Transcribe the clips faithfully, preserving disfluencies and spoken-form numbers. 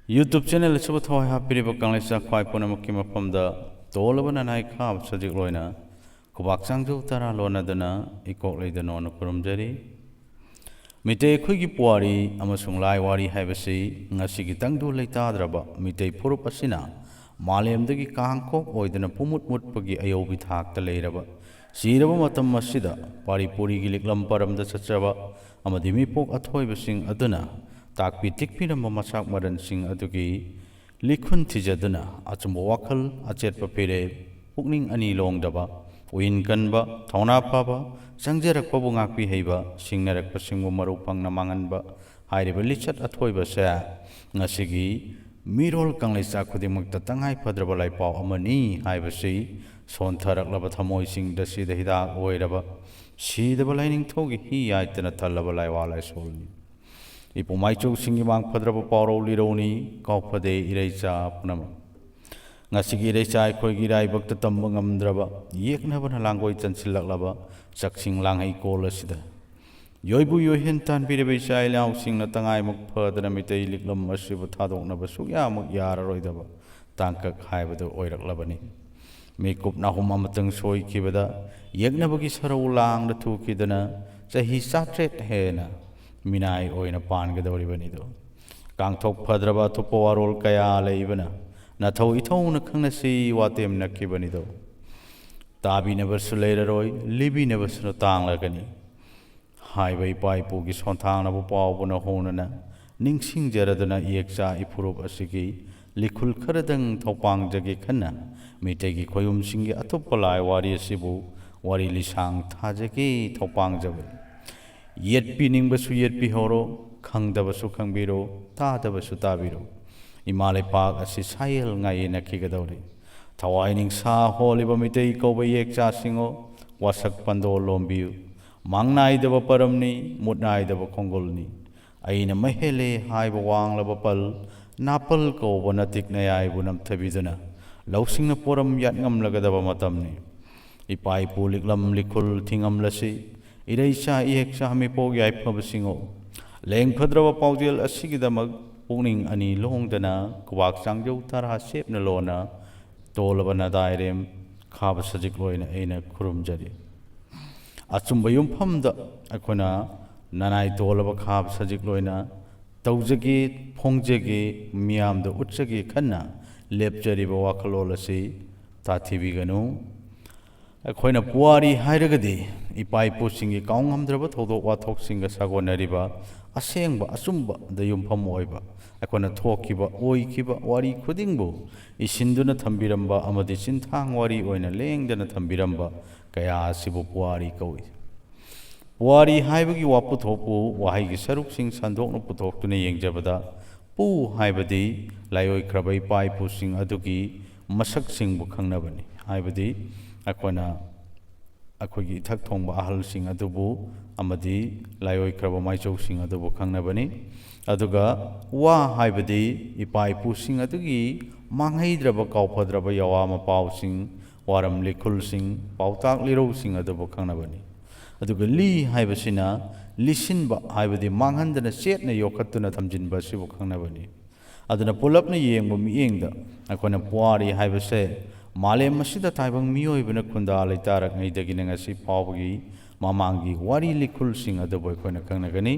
YouTube channel ꯑꯁꯤꯕꯨ ꯊꯋꯥꯏ ꯍꯥꯞꯄꯤꯔꯤꯕ ꯀꯪꯂꯩꯆꯥ ꯈ꯭ꯋꯥꯏ ꯄꯨꯝꯅꯃꯛꯀꯤ ꯃꯐꯝꯗ ꯇꯣꯜꯂꯕ ꯅꯅꯥꯏ ꯈꯥꯕ ꯁꯖꯤꯛ ꯂꯣꯏꯅ ꯈꯨꯕꯥꯛ ꯆꯥꯡꯖꯧ ꯇꯔꯥ ꯂꯣꯟꯅꯗꯨꯅ ꯏꯀꯣꯛ ꯂꯩꯗꯅꯣꯅ ꯈꯨꯔꯨꯝꯖꯔꯤ꯫ ꯃꯤꯇꯩ ꯑꯩꯈꯣꯏꯒꯤ ꯄꯨꯋꯥꯔꯤ ꯑꯃꯁꯨꯡ ꯂꯥꯏ ꯋꯥꯔꯤ ꯍꯥꯏꯕꯁꯤ ꯉꯁꯤꯒꯤ ꯇꯪꯗꯨ ꯂꯩꯇꯥꯗ꯭ꯔꯕ ꯃꯤꯇꯩ ꯐꯨꯔꯨꯞ ꯑꯁꯤꯅ ꯃꯥꯂꯦꯝꯗꯒꯤ ꯀꯥꯡꯈꯣꯛ ꯑꯣꯏꯗꯨꯅ ꯄꯨꯃꯨꯠ ꯃꯨꯠꯄꯒꯤ ꯑꯌꯧꯕꯤ ꯊꯥꯛꯇ ꯂꯩꯔꯕ ꯁꯤꯔꯕ ꯃꯇꯝ ꯑꯁꯤꯗ ꯄꯥꯔꯤ ꯄꯨꯔꯤꯒꯤ ꯂꯤꯛꯂꯝ ꯄꯔꯝꯗ ꯆꯠꯆꯕ ꯑꯃꯗꯤ ꯃꯤꯄꯣꯛ ꯑꯊꯣꯏꯕꯁꯤꯡ ꯑꯗꯨꯅ ꯇꯥꯛꯄꯤ ꯇꯤꯛꯄꯤꯔꯝꯕ ꯃꯁꯥꯛ ꯃꯔꯟꯁꯤꯡ ꯑꯗꯨꯒꯤ ꯂꯤꯈꯨꯟ ꯊꯤꯖꯗꯨꯅ ꯑꯆꯨꯝꯕ ꯋꯥꯈꯜ, ꯑꯆꯦꯠꯄ ꯐꯤꯔꯦꯞ, ꯄꯨꯛꯅꯤꯡ ꯑꯅꯤ ꯂꯣꯡꯗꯕ, ꯄꯨꯛꯅꯤꯡ ꯀꯟꯕ, ꯊꯧꯅꯥ ꯐꯕ, ꯆꯪꯖꯔꯛꯄꯕꯨ ꯉꯥꯛꯄꯤ ꯍꯩꯕ, ꯁꯤꯡꯅꯔꯛꯄꯁꯤꯡꯕꯨ ꯃꯔꯨ ꯐꯪꯅ ꯃꯥꯡꯍꯟꯕ ꯍꯥꯏꯔꯤꯕ ꯂꯤꯆꯠ ꯑꯊꯣꯏꯕꯁꯦ ꯉꯁꯤꯒꯤ ꯃꯤꯔꯣꯜ ꯀꯪꯂꯩꯆꯥ ꯈꯨꯗꯤꯡꯃꯛꯇ ꯇꯉꯥꯏ ꯐꯗ꯭ꯔꯕ ꯂꯥꯏꯄꯥꯎ ꯑꯃꯅꯤ ꯍꯥꯏꯕꯁꯤ ꯁꯣꯟꯊꯔꯛꯂꯕ ꯊꯃꯣꯏꯁꯤꯡꯗ ꯁꯤꯗ ꯍꯤꯗꯥꯛ ꯑꯣꯏꯔꯕ ꯁꯤꯗꯕ ꯂꯥꯏꯅꯤꯡꯊꯧꯒꯤ ꯍꯤ ꯌꯥꯏꯇꯅ ꯊꯜꯂꯕ ꯂꯥꯏꯋꯥ ꯂꯥꯏꯁꯣꯜꯅꯤ꯫ ꯏꯄꯨ ꯃꯥꯏꯆꯧꯁꯤꯡꯒꯤ ꯃꯥꯡ ꯐꯗ꯭ꯔꯕ ꯄꯥꯎꯔꯧ ꯂꯤꯔꯧꯅꯤ, ꯀꯥꯎꯐꯗꯦ ꯏꯔꯩꯆꯥ ꯄꯨꯝꯅꯃꯛ꯫ ꯉꯁꯤꯒꯤ ꯏꯔꯩꯆꯥ ꯑꯩꯈꯣꯏꯒꯤ ꯏꯔꯥꯏꯕꯛꯇ ꯇꯝꯕ ꯉꯝꯗ꯭ꯔꯕ, ꯌꯦꯛꯅꯕꯅ ꯂꯥꯡꯒꯣꯏ ꯆꯟꯁꯤꯜꯂꯛꯂꯕ ꯆꯥꯛꯁꯤꯡ ꯂꯥꯡꯍꯩ ꯀꯣꯜ ꯑꯁꯤꯗ ꯌꯣꯏꯕꯨ ꯌꯣꯏꯍꯦꯟ ꯇꯥꯟꯕꯤꯔꯕ ꯏꯆꯥ ꯏꯅꯥꯎꯁꯤꯡꯅ ꯇꯉꯥꯏꯃꯛ ꯐꯗꯅ ꯃꯤꯇꯩ ꯂꯤꯛꯂꯝ ꯑꯁꯤꯕꯨ ꯊꯥꯗꯣꯛꯅꯕ ꯁꯨꯛꯌꯥꯃꯛ ꯌꯥꯔꯔꯣꯏꯗꯕ ꯇꯥꯡꯀꯛ ꯍꯥꯏꯕꯗꯨ ꯑꯣꯏꯔꯛꯂꯕꯅꯤ꯫ ꯃꯤꯀꯨꯞ ꯅꯥꯍꯨꯝ ꯑꯃꯇꯪ ꯁꯣꯏꯈꯤꯕꯗ ꯌꯦꯛꯅꯕꯒꯤ ꯁꯔꯧ ꯂꯥꯡꯗ ꯊꯨꯈꯤꯗꯅ ꯆꯍꯤ ꯆꯥꯇ꯭ꯔꯦꯠ ꯍꯦꯟꯅ ꯃꯤꯅꯥꯏ ꯑꯣꯏꯅ ꯄꯥꯟꯒꯗꯧꯔꯤꯕꯅꯤꯗꯣ꯫ ꯀꯥꯡꯊꯣꯛ ꯐꯗ꯭ꯔꯕ ꯑꯊꯨꯞꯄ ꯋꯥꯔꯣꯜ ꯀꯌꯥ ꯂꯩꯕꯅ ꯅꯊꯧ ꯏꯊꯧꯅ ꯈꯪꯅꯁꯤ ꯋꯥꯇꯦꯝꯅꯈꯤꯕꯅꯤꯗꯣ꯫ ꯇꯥꯕꯤꯅꯕꯁꯨ ꯂꯩꯔꯔꯣꯏ, ꯂꯤꯕꯤꯅꯕꯁꯨ ꯇꯥꯡꯂꯒꯅꯤ꯫ ꯍꯥꯏꯕ ꯏꯄꯥ ꯏꯄꯨꯒꯤ ꯁꯣꯟꯊꯥꯡꯅꯕ ꯄꯥꯎꯕꯨꯅ ꯍꯧꯅꯅ ꯅꯤꯡꯁꯤꯡꯖꯔꯗꯨꯅ ꯏꯌꯦꯛꯆꯥ ꯏꯐꯨꯔꯨꯞ ꯑꯁꯤꯒꯤ ꯂꯤꯈꯨꯜ ꯈꯔꯗꯪ ꯊꯧꯄꯥꯡꯖꯒꯦ ꯈꯟꯅ ꯃꯤꯇꯩꯒꯤ ꯈꯣꯏꯕꯨꯝꯁꯤꯡꯒꯤ ꯑꯇꯣꯞꯄ ꯂꯥꯏ ꯋꯥꯔꯤ ꯑꯁꯤꯕꯨ ꯋꯥꯔꯤ ꯂꯤꯁꯥꯡ ꯊꯥꯖꯒꯦ ꯊꯧꯄꯥꯡꯖꯕꯅꯤ꯫ ꯌꯦꯠꯄꯤꯅꯤꯡꯕꯁꯨ ꯌꯦꯠꯄꯤꯍꯧꯔꯣ, ꯈꯪꯗꯕꯁꯨ ꯈꯪꯕꯤꯔꯣ, ꯇꯥꯗꯕꯁꯨ ꯇꯥꯕꯤꯔꯣ꯫ ꯏꯃꯥ ꯂꯩꯄꯥꯛ ꯑꯁꯤ ꯁꯥꯌꯦꯜ ꯉꯥꯌꯦꯟꯅꯈꯤꯒꯗꯧꯔꯤ꯫ ꯊꯋꯥꯏ ꯅꯤꯡꯁꯥ ꯍꯣꯜꯂꯤꯕ ꯃꯤꯇꯩ ꯀꯧꯕ ꯌꯦꯛꯆꯥꯁꯤꯡꯉꯣ, ꯋꯥꯁꯛ ꯄꯟꯗꯣ ꯂꯣꯝꯕꯤꯌꯨ꯫ ꯃꯥꯡꯅꯥꯏꯗꯕ ꯄꯔꯝꯅꯤ, ꯃꯨꯠꯅꯥꯏꯗꯕ ꯈꯣꯡꯒꯨꯜꯅꯤ꯫ ꯑꯩꯅ ꯃꯍꯦꯜꯂꯦ ꯍꯥꯏꯕ ꯋꯥꯡꯂꯕ ꯄꯜ, ꯅꯥꯄꯜ ꯀꯧꯕ ꯅꯥꯇꯤꯛ ꯅꯌꯥꯏꯕꯨ ꯅꯝꯊꯕꯤꯗꯨꯅ ꯂꯧꯁꯤꯡꯅ ꯄꯣꯔꯝ ꯌꯥꯠꯉꯝꯂꯒꯗꯕ ꯃꯇꯝꯅꯤ꯫ ꯏꯄꯥ ꯏꯄꯨ ꯂꯤꯛꯂꯝ ꯂꯤꯈꯨꯜ ꯊꯤꯉꯝꯂꯁꯤ, ꯏꯔꯩꯆꯥ ꯏꯌꯦꯛꯆꯥ ꯃꯤꯄꯣꯛ ꯌꯥꯏꯐꯕꯁꯤꯡꯉꯣ, ꯂꯦꯡꯐꯗ꯭ꯔꯕ ꯄꯥꯎꯖꯦꯜ ꯑꯁꯤꯒꯤꯗꯃꯛ ꯄꯨꯛꯅꯤꯡ ꯑꯅꯤ ꯂꯣꯡꯗꯅ ꯈꯨꯕꯥꯛ ꯆꯥꯡꯖꯧ ꯇꯔꯥ ꯁꯦꯞꯅ ꯂꯣꯟꯅ ꯇꯣꯜꯂꯕ ꯅꯗꯥꯏꯔꯦꯝ ꯈꯥꯕ ꯁꯖꯤꯛ ꯂꯣꯏꯅ ꯑꯩꯅ ꯈꯨꯔꯨꯝꯖꯔꯤ꯫ ꯑꯆꯨꯝꯕ ꯌꯨꯝꯐꯝꯗ ꯑꯩꯈꯣꯏꯅ ꯅꯅꯥꯏ ꯇꯣꯜꯂꯕ ꯈꯥꯕ ꯁꯖꯤꯛ ꯂꯣꯏꯅ ꯇꯧꯖꯒꯦ, ꯐꯣꯡꯖꯒꯦ, ꯃꯤꯌꯥꯝꯗ ꯎꯠꯆꯒꯦ ꯈꯟꯅ ꯂꯦꯞꯆꯔꯤꯕ ꯋꯥꯈꯜꯂꯣꯟ ꯑꯁꯤ ꯇꯥꯊꯤꯕꯤꯒꯅꯨ꯫ ꯑꯩꯈꯣꯏꯅ ꯄꯨꯋꯥꯔꯤ ꯍꯥꯏꯔꯒꯗꯤ ꯏꯄꯥ ꯏꯄꯨꯁꯤꯡꯒꯤ ꯀꯥꯎꯉꯝꯗ꯭ꯔꯕ ꯊꯧꯗꯣꯛ ꯋꯥꯊꯣꯛꯁꯤꯡꯒ ꯁꯥꯒꯣꯟꯅꯔꯤꯕ ꯑꯁꯦꯡꯕ ꯑꯆꯨꯝꯕꯗ ꯌꯨꯝꯐꯝ ꯑꯣꯏꯕ, ꯑꯩꯈꯣꯏꯅ ꯊꯣꯛꯈꯤꯕ, ꯑꯣꯏꯈꯤꯕ ꯋꯥꯔꯤ ꯈꯨꯗꯤꯡꯕꯨ ꯏꯁꯤꯟꯗꯨꯅ ꯊꯝꯕꯤꯔꯝꯕ ꯑꯃꯗꯤ ꯆꯤꯟꯊꯥꯡ ꯋꯥꯔꯤ ꯑꯣꯏꯅ ꯂꯦꯡꯗꯅ ꯊꯝꯕꯤꯔꯝꯕ ꯀꯌꯥ ꯑꯁꯤꯕꯨ ꯄꯨꯋꯥꯔꯤ ꯀꯧꯏ꯫ ꯄꯨꯋꯥꯔꯤ ꯍꯥꯏꯕꯒꯤ ꯋꯥꯄꯨꯊꯣꯛꯄꯨ ꯋꯥꯍꯩꯒꯤ ꯁꯔꯨꯛꯁꯤꯡ ꯁꯟꯗꯣꯛꯅ ꯄꯨꯊꯣꯛꯇꯨꯅ ꯌꯦꯡꯖꯕꯗ, ꯄꯨ ꯍꯥꯏꯕꯗꯤ ꯂꯥꯏꯑꯣꯏꯈ꯭ꯔꯕ ꯏꯄꯥ ꯏꯄꯨꯁꯤꯡ ꯑꯗꯨꯒꯤ ꯃꯁꯛꯁꯤꯡꯕꯨ ꯈꯪꯅꯕꯅꯤ꯫ ꯍꯥꯏꯕꯗꯤ ꯑꯩꯈꯣꯏꯅ ꯑꯩꯈꯣꯏꯒꯤ ꯏꯊꯛ ꯊꯣꯡꯕ ꯑꯍꯜꯁꯤꯡ ꯑꯗꯨꯕꯨ ꯑꯃꯗꯤ ꯂꯥꯏꯑꯣꯏꯈ꯭ꯔꯕ ꯃꯥꯏꯆꯧꯁꯤꯡ ꯑꯗꯨꯕꯨ ꯈꯪꯅꯕꯅꯤ꯫ ꯑꯗꯨꯒ ꯋꯥ ꯍꯥꯏꯕꯗꯤ ꯏꯄꯥ ꯏꯄꯨꯁꯤꯡ ꯑꯗꯨꯒꯤ ꯃꯥꯡꯍꯩꯗ꯭ꯔꯕ, ꯀꯥꯎꯐꯗ꯭ꯔꯕ ꯌꯥꯋꯥ ꯃꯄꯥꯎꯁꯤꯡ, ꯋꯥꯔꯝ ꯂꯤꯈꯨꯜꯁꯤꯡ, ꯄꯥꯎꯇꯥꯛ ꯂꯤꯔꯧꯁꯤꯡ ꯑꯗꯨꯕꯨ ꯈꯪꯅꯕꯅꯤ꯫ ꯑꯗꯨꯒ ꯂꯤ ꯍꯥꯏꯕꯁꯤꯅ ꯂꯤꯁꯤꯟꯕ, ꯍꯥꯏꯕꯗꯤ ꯃꯥꯡꯍꯟꯗꯅ ꯆꯦꯠꯅ ꯌꯣꯛꯈꯠꯇꯨꯅ ꯊꯝꯖꯤꯟꯕ ꯑꯁꯤꯕꯨ ꯈꯪꯅꯕꯅꯤ꯫ ꯑꯗꯨꯅ ꯄꯨꯂꯞꯅ ꯌꯦꯡꯕ ꯃꯤꯠꯌꯦꯡꯗ ꯑꯩꯈꯣꯏꯅ ꯄꯨꯋꯥꯔꯤ ꯍꯥꯏꯕꯁꯦ ꯃꯥꯂꯦꯝ ꯑꯁꯤꯗ ꯇꯥꯏꯕꯪ ꯃꯤꯑꯣꯏꯕꯅ ꯈꯨꯟꯗꯥ ꯂꯩꯇꯥꯔꯛꯉꯩꯗꯒꯤꯅ ꯉꯁꯤ ꯐꯥꯎꯕꯒꯤ ꯃꯃꯥꯡꯒꯤ ꯋꯥꯔꯤ ꯂꯤꯈꯨꯜꯁꯤꯡ ꯑꯗꯨꯕꯨ ꯑꯩꯈꯣꯏꯅ ꯈꯪꯅꯒꯅꯤ꯫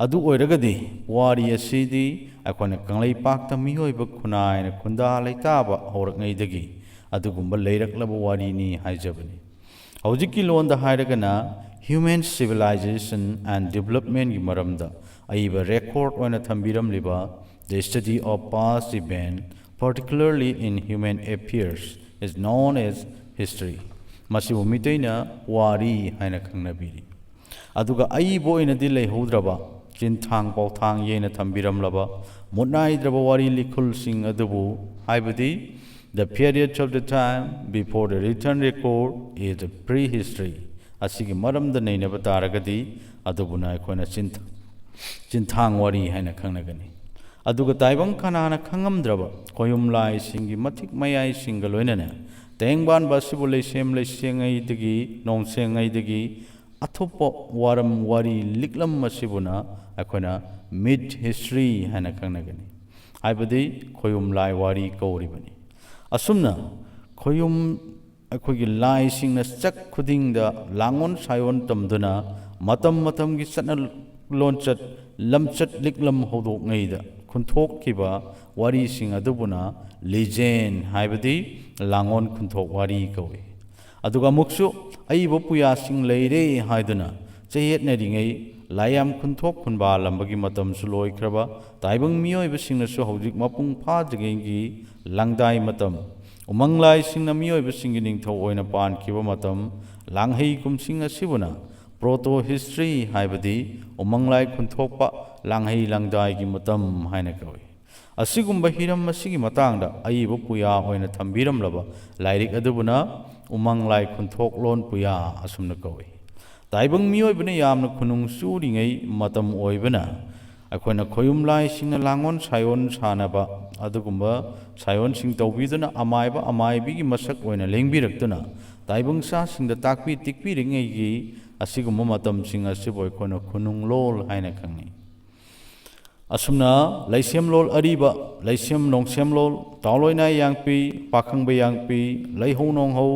ꯑꯗꯨ ꯑꯣꯏꯔꯒꯗꯤ ꯄꯨꯋꯥꯔꯤ ꯑꯁꯤꯗꯤ ꯑꯩꯈꯣꯏꯅ ꯀꯪꯂꯩꯄꯥꯛꯇ ꯃꯤꯑꯣꯏꯕ ꯈꯨꯟꯅꯥꯏꯅ ꯈꯨꯟꯗꯥ ꯂꯩꯇꯥꯕ ꯍꯧꯔꯛꯉꯩꯗꯒꯤ ꯑꯗꯨꯒꯨꯝꯕ ꯂꯩꯔꯛꯂꯕ ꯋꯥꯔꯤꯅꯤ ꯍꯥꯏꯖꯕꯅꯤ꯫ ꯍꯧꯖꯤꯛꯀꯤ ꯂꯣꯟꯗ ꯍꯥꯏꯔꯒꯅ Human Civilization and Developmentꯀꯤ ꯃꯔꯝꯗ ꯑꯏꯕ record ꯑꯣꯏꯅ ꯊꯝꯕꯤꯔꯝꯂꯤꯕ The Study of Past Event, Particularly in Human Affairs, is known as History꯫ ꯃꯁꯤꯕꯨ ꯃꯤꯇꯩꯅ ꯄꯨꯋꯥꯔꯤ ꯍꯥꯏꯅ ꯈꯪꯅꯕꯤꯔꯤ꯫ ꯑꯗꯨꯒ ꯑꯏꯕ ꯑꯣꯏꯅꯗꯤ ꯂꯩꯍꯧꯗ꯭ꯔꯕ, ꯆꯤꯟꯊꯥꯡ ꯄꯥꯎꯊꯥꯡ ꯌꯦꯅ ꯊꯝꯕꯤꯔꯝꯂꯕ ꯃꯨꯠꯅꯥꯏꯗ꯭ꯔꯕ ꯋꯥꯔꯤ ꯂꯤꯈꯨꯜꯁꯤꯡ ꯑꯗꯨꯕꯨ, ꯍꯥꯏꯕꯗꯤ The Periods of the Time Before the Written Record is the Prehistory ꯑꯁꯤꯒꯤ ꯃꯔꯝꯗ ꯅꯩꯅꯕ ꯇꯥꯔꯒꯗꯤ, ꯑꯗꯨꯕꯨꯅ ꯑꯩꯈꯣꯏꯅ ꯆꯤꯟꯊ-, ꯆꯤꯟꯊꯥꯡ ꯋꯥꯔꯤ ꯍꯥꯏꯅ ꯈꯪꯅꯒꯅꯤ꯫ ꯑꯗꯨꯒ ꯇꯥꯏꯕꯪ ꯀꯅꯥꯅ ꯈꯪꯉꯝꯗ꯭ꯔꯕ ꯈꯣꯌꯨꯝ ꯂꯥꯏꯁꯤꯡꯒꯤ ꯃꯊꯤꯛ ꯃꯌꯥꯏꯁꯤꯡꯒ ꯂꯣꯏꯅꯅ ꯇꯦꯡꯕꯥꯟꯕ ꯑꯁꯤꯕꯨ ꯂꯩꯁꯦꯝ ꯂꯩꯁꯦꯡꯉꯩꯗꯒꯤ, ꯅꯣꯡꯁꯦꯡꯉꯩꯗꯒꯤ ꯑꯊꯨꯞꯄ ꯋꯥꯔꯝ ꯋꯥꯔꯤ ꯂꯤꯛꯂꯝ ꯑꯁꯤꯕꯨꯅ ꯑꯩꯈꯣꯏꯅ ꯃꯤꯠ ꯍꯤꯁꯇ꯭ꯔꯤ ꯍꯥꯏꯅ ꯈꯪꯅꯒꯅꯤ, ꯍꯥꯏꯕꯗꯤ ꯈꯣꯌꯨꯝ ꯂꯥꯏ ꯋꯥꯔꯤ ꯀꯧꯔꯤꯕꯅꯤ꯫ ꯑꯁꯨꯝꯅ ꯈꯣꯌꯨꯝ ꯑꯩꯈꯣꯏꯒꯤ ꯂꯥꯏꯁꯤꯡꯅ ꯆꯥꯛ ꯈꯨꯗꯤꯡꯗ ꯂꯥꯡꯑꯣꯟ ꯁꯥꯏꯑꯣꯟ ꯇꯝꯗꯨꯅ ꯃꯇꯝ ꯃꯇꯝꯒꯤ ꯆꯠꯅ ꯂꯣꯟꯆꯠ, ꯂꯝꯆꯠ ꯂꯤꯛꯂꯝ ꯍꯧꯗꯣꯛꯉꯩꯗ ꯈꯨꯟꯊꯣꯛꯈꯤꯕ ꯋꯥꯔꯤꯁꯤꯡ ꯑꯗꯨꯕꯨꯅ ꯂꯤꯖꯦꯟ ꯍꯥꯏꯕꯗꯤ ꯂꯥꯡꯑꯣꯟ ꯈꯨꯟꯊꯣꯛ ꯋꯥꯔꯤ ꯀꯧꯏ꯫ ꯑꯗꯨꯒ ꯑꯃꯨꯛꯁꯨ ꯑꯏꯕ ꯄꯨꯌꯥꯁꯤꯡ ꯂꯩꯔꯦ ꯍꯥꯏꯗꯨꯅ ꯆꯌꯦꯠꯅꯔꯤꯉꯩ ꯂꯥꯏꯌꯥꯝ ꯈꯨꯟꯊꯣꯛ ꯈꯨꯟꯕꯥꯜꯂꯝꯕꯒꯤ ꯃꯇꯝꯁꯨ ꯂꯣꯏꯈ꯭ꯔꯕ, ꯇꯥꯏꯕꯪ ꯃꯤꯑꯣꯏꯕꯁꯤꯡꯅꯁꯨ ꯍꯧꯖꯤꯛ ꯃꯄꯨꯡ ꯐꯥꯗ꯭ꯔꯤꯉꯩꯒꯤ ꯂꯪꯗꯥꯏ ꯃꯇꯝ, ꯎꯃꯪ ꯂꯥꯏꯁꯤꯡꯅ ꯃꯤꯑꯣꯏꯕꯁꯤꯡꯒꯤ ꯅꯤꯡꯊꯧ ꯑꯣꯏꯅ ꯄꯥꯟꯈꯤꯕ ꯃꯇꯝ, ꯂꯥꯡꯍꯩ ꯀꯨꯝꯁꯤꯡ ꯑꯁꯤꯕꯨꯅ ꯄ꯭ꯔꯣꯇꯣ ꯍꯤꯁꯇ꯭ꯔꯤ ꯍꯥꯏꯕꯗꯤ ꯎꯃꯪ ꯂꯥꯏ ꯈꯨꯟꯊꯣꯛꯄ ꯂꯥꯡꯍꯩ ꯂꯪꯗꯥꯏꯒꯤ ꯃꯇꯝ ꯍꯥꯏꯅ ꯀꯧꯏ꯫ ꯑꯁꯤꯒꯨꯝꯕ ꯍꯤꯔꯝ ꯑꯁꯤꯒꯤ ꯃꯇꯥꯡꯗ ꯑꯏꯕ ꯄꯨꯌꯥ ꯑꯣꯏꯅ ꯊꯝꯕꯤꯔꯝꯂꯕ ꯂꯥꯏꯔꯤꯛ ꯑꯗꯨꯕꯨꯅ ꯎꯃꯪ ꯂꯥꯏ ꯈꯨꯟꯊꯣꯛꯂꯣꯟ ꯄꯨꯌꯥ ꯑꯁꯨꯝꯅ ꯀꯧꯏ꯫ ꯇꯥꯏꯕꯪ ꯃꯤꯑꯣꯏꯕꯅ ꯌꯥꯝꯅ ꯈꯨꯅꯨꯡ ꯆꯨꯔꯤꯉꯩ ꯃꯇꯝ ꯑꯣꯏꯕꯅ ꯑꯩꯈꯣꯏꯅ ꯈꯣꯌꯨꯝ ꯂꯥꯏꯁꯤꯡꯅ ꯂꯥꯡꯑꯣꯟ ꯁꯥꯏꯑꯣꯟ ꯁꯥꯟꯅꯕ ꯑꯗꯨꯒꯨꯝꯕ ꯁꯥꯏꯑꯣꯟꯁꯤꯡ ꯇꯧꯕꯤꯗꯨꯅ ꯑꯃꯥꯏꯕ ꯑꯃꯥꯏꯕꯤꯒꯤ ꯃꯁꯛ ꯑꯣꯏꯅ ꯂꯦꯡꯕꯤꯔꯛꯇꯨꯅ ꯇꯥꯏꯕꯪ ꯁꯥꯁꯤꯡꯗ ꯇꯥꯛꯄꯤ ꯇꯦꯛꯄꯤꯔꯤꯉꯩꯒꯤ ꯑꯁꯤꯒꯨꯝꯕ ꯃꯇꯝꯁꯤꯡ ꯑꯁꯤꯕꯨ ꯑꯩꯈꯣꯏꯅ ꯈꯨꯅꯨꯡꯂꯣꯜ ꯍꯥꯏꯅ ꯈꯪꯅꯩ꯫ ꯑꯁꯨꯝꯅ ꯂꯩꯁꯦꯝꯂꯣꯜ ꯑꯔꯤꯕ, ꯂꯩꯁꯦꯝ ꯅꯣꯡꯁꯦꯝꯂꯣꯜ, ꯇꯥꯎꯂꯣꯏꯅꯥꯏ ꯌꯥꯡꯄꯤ, ꯄꯥꯈꯪꯕ ꯌꯥꯡꯄꯤ, ꯂꯩꯍꯧ ꯅꯣꯡꯍꯧ,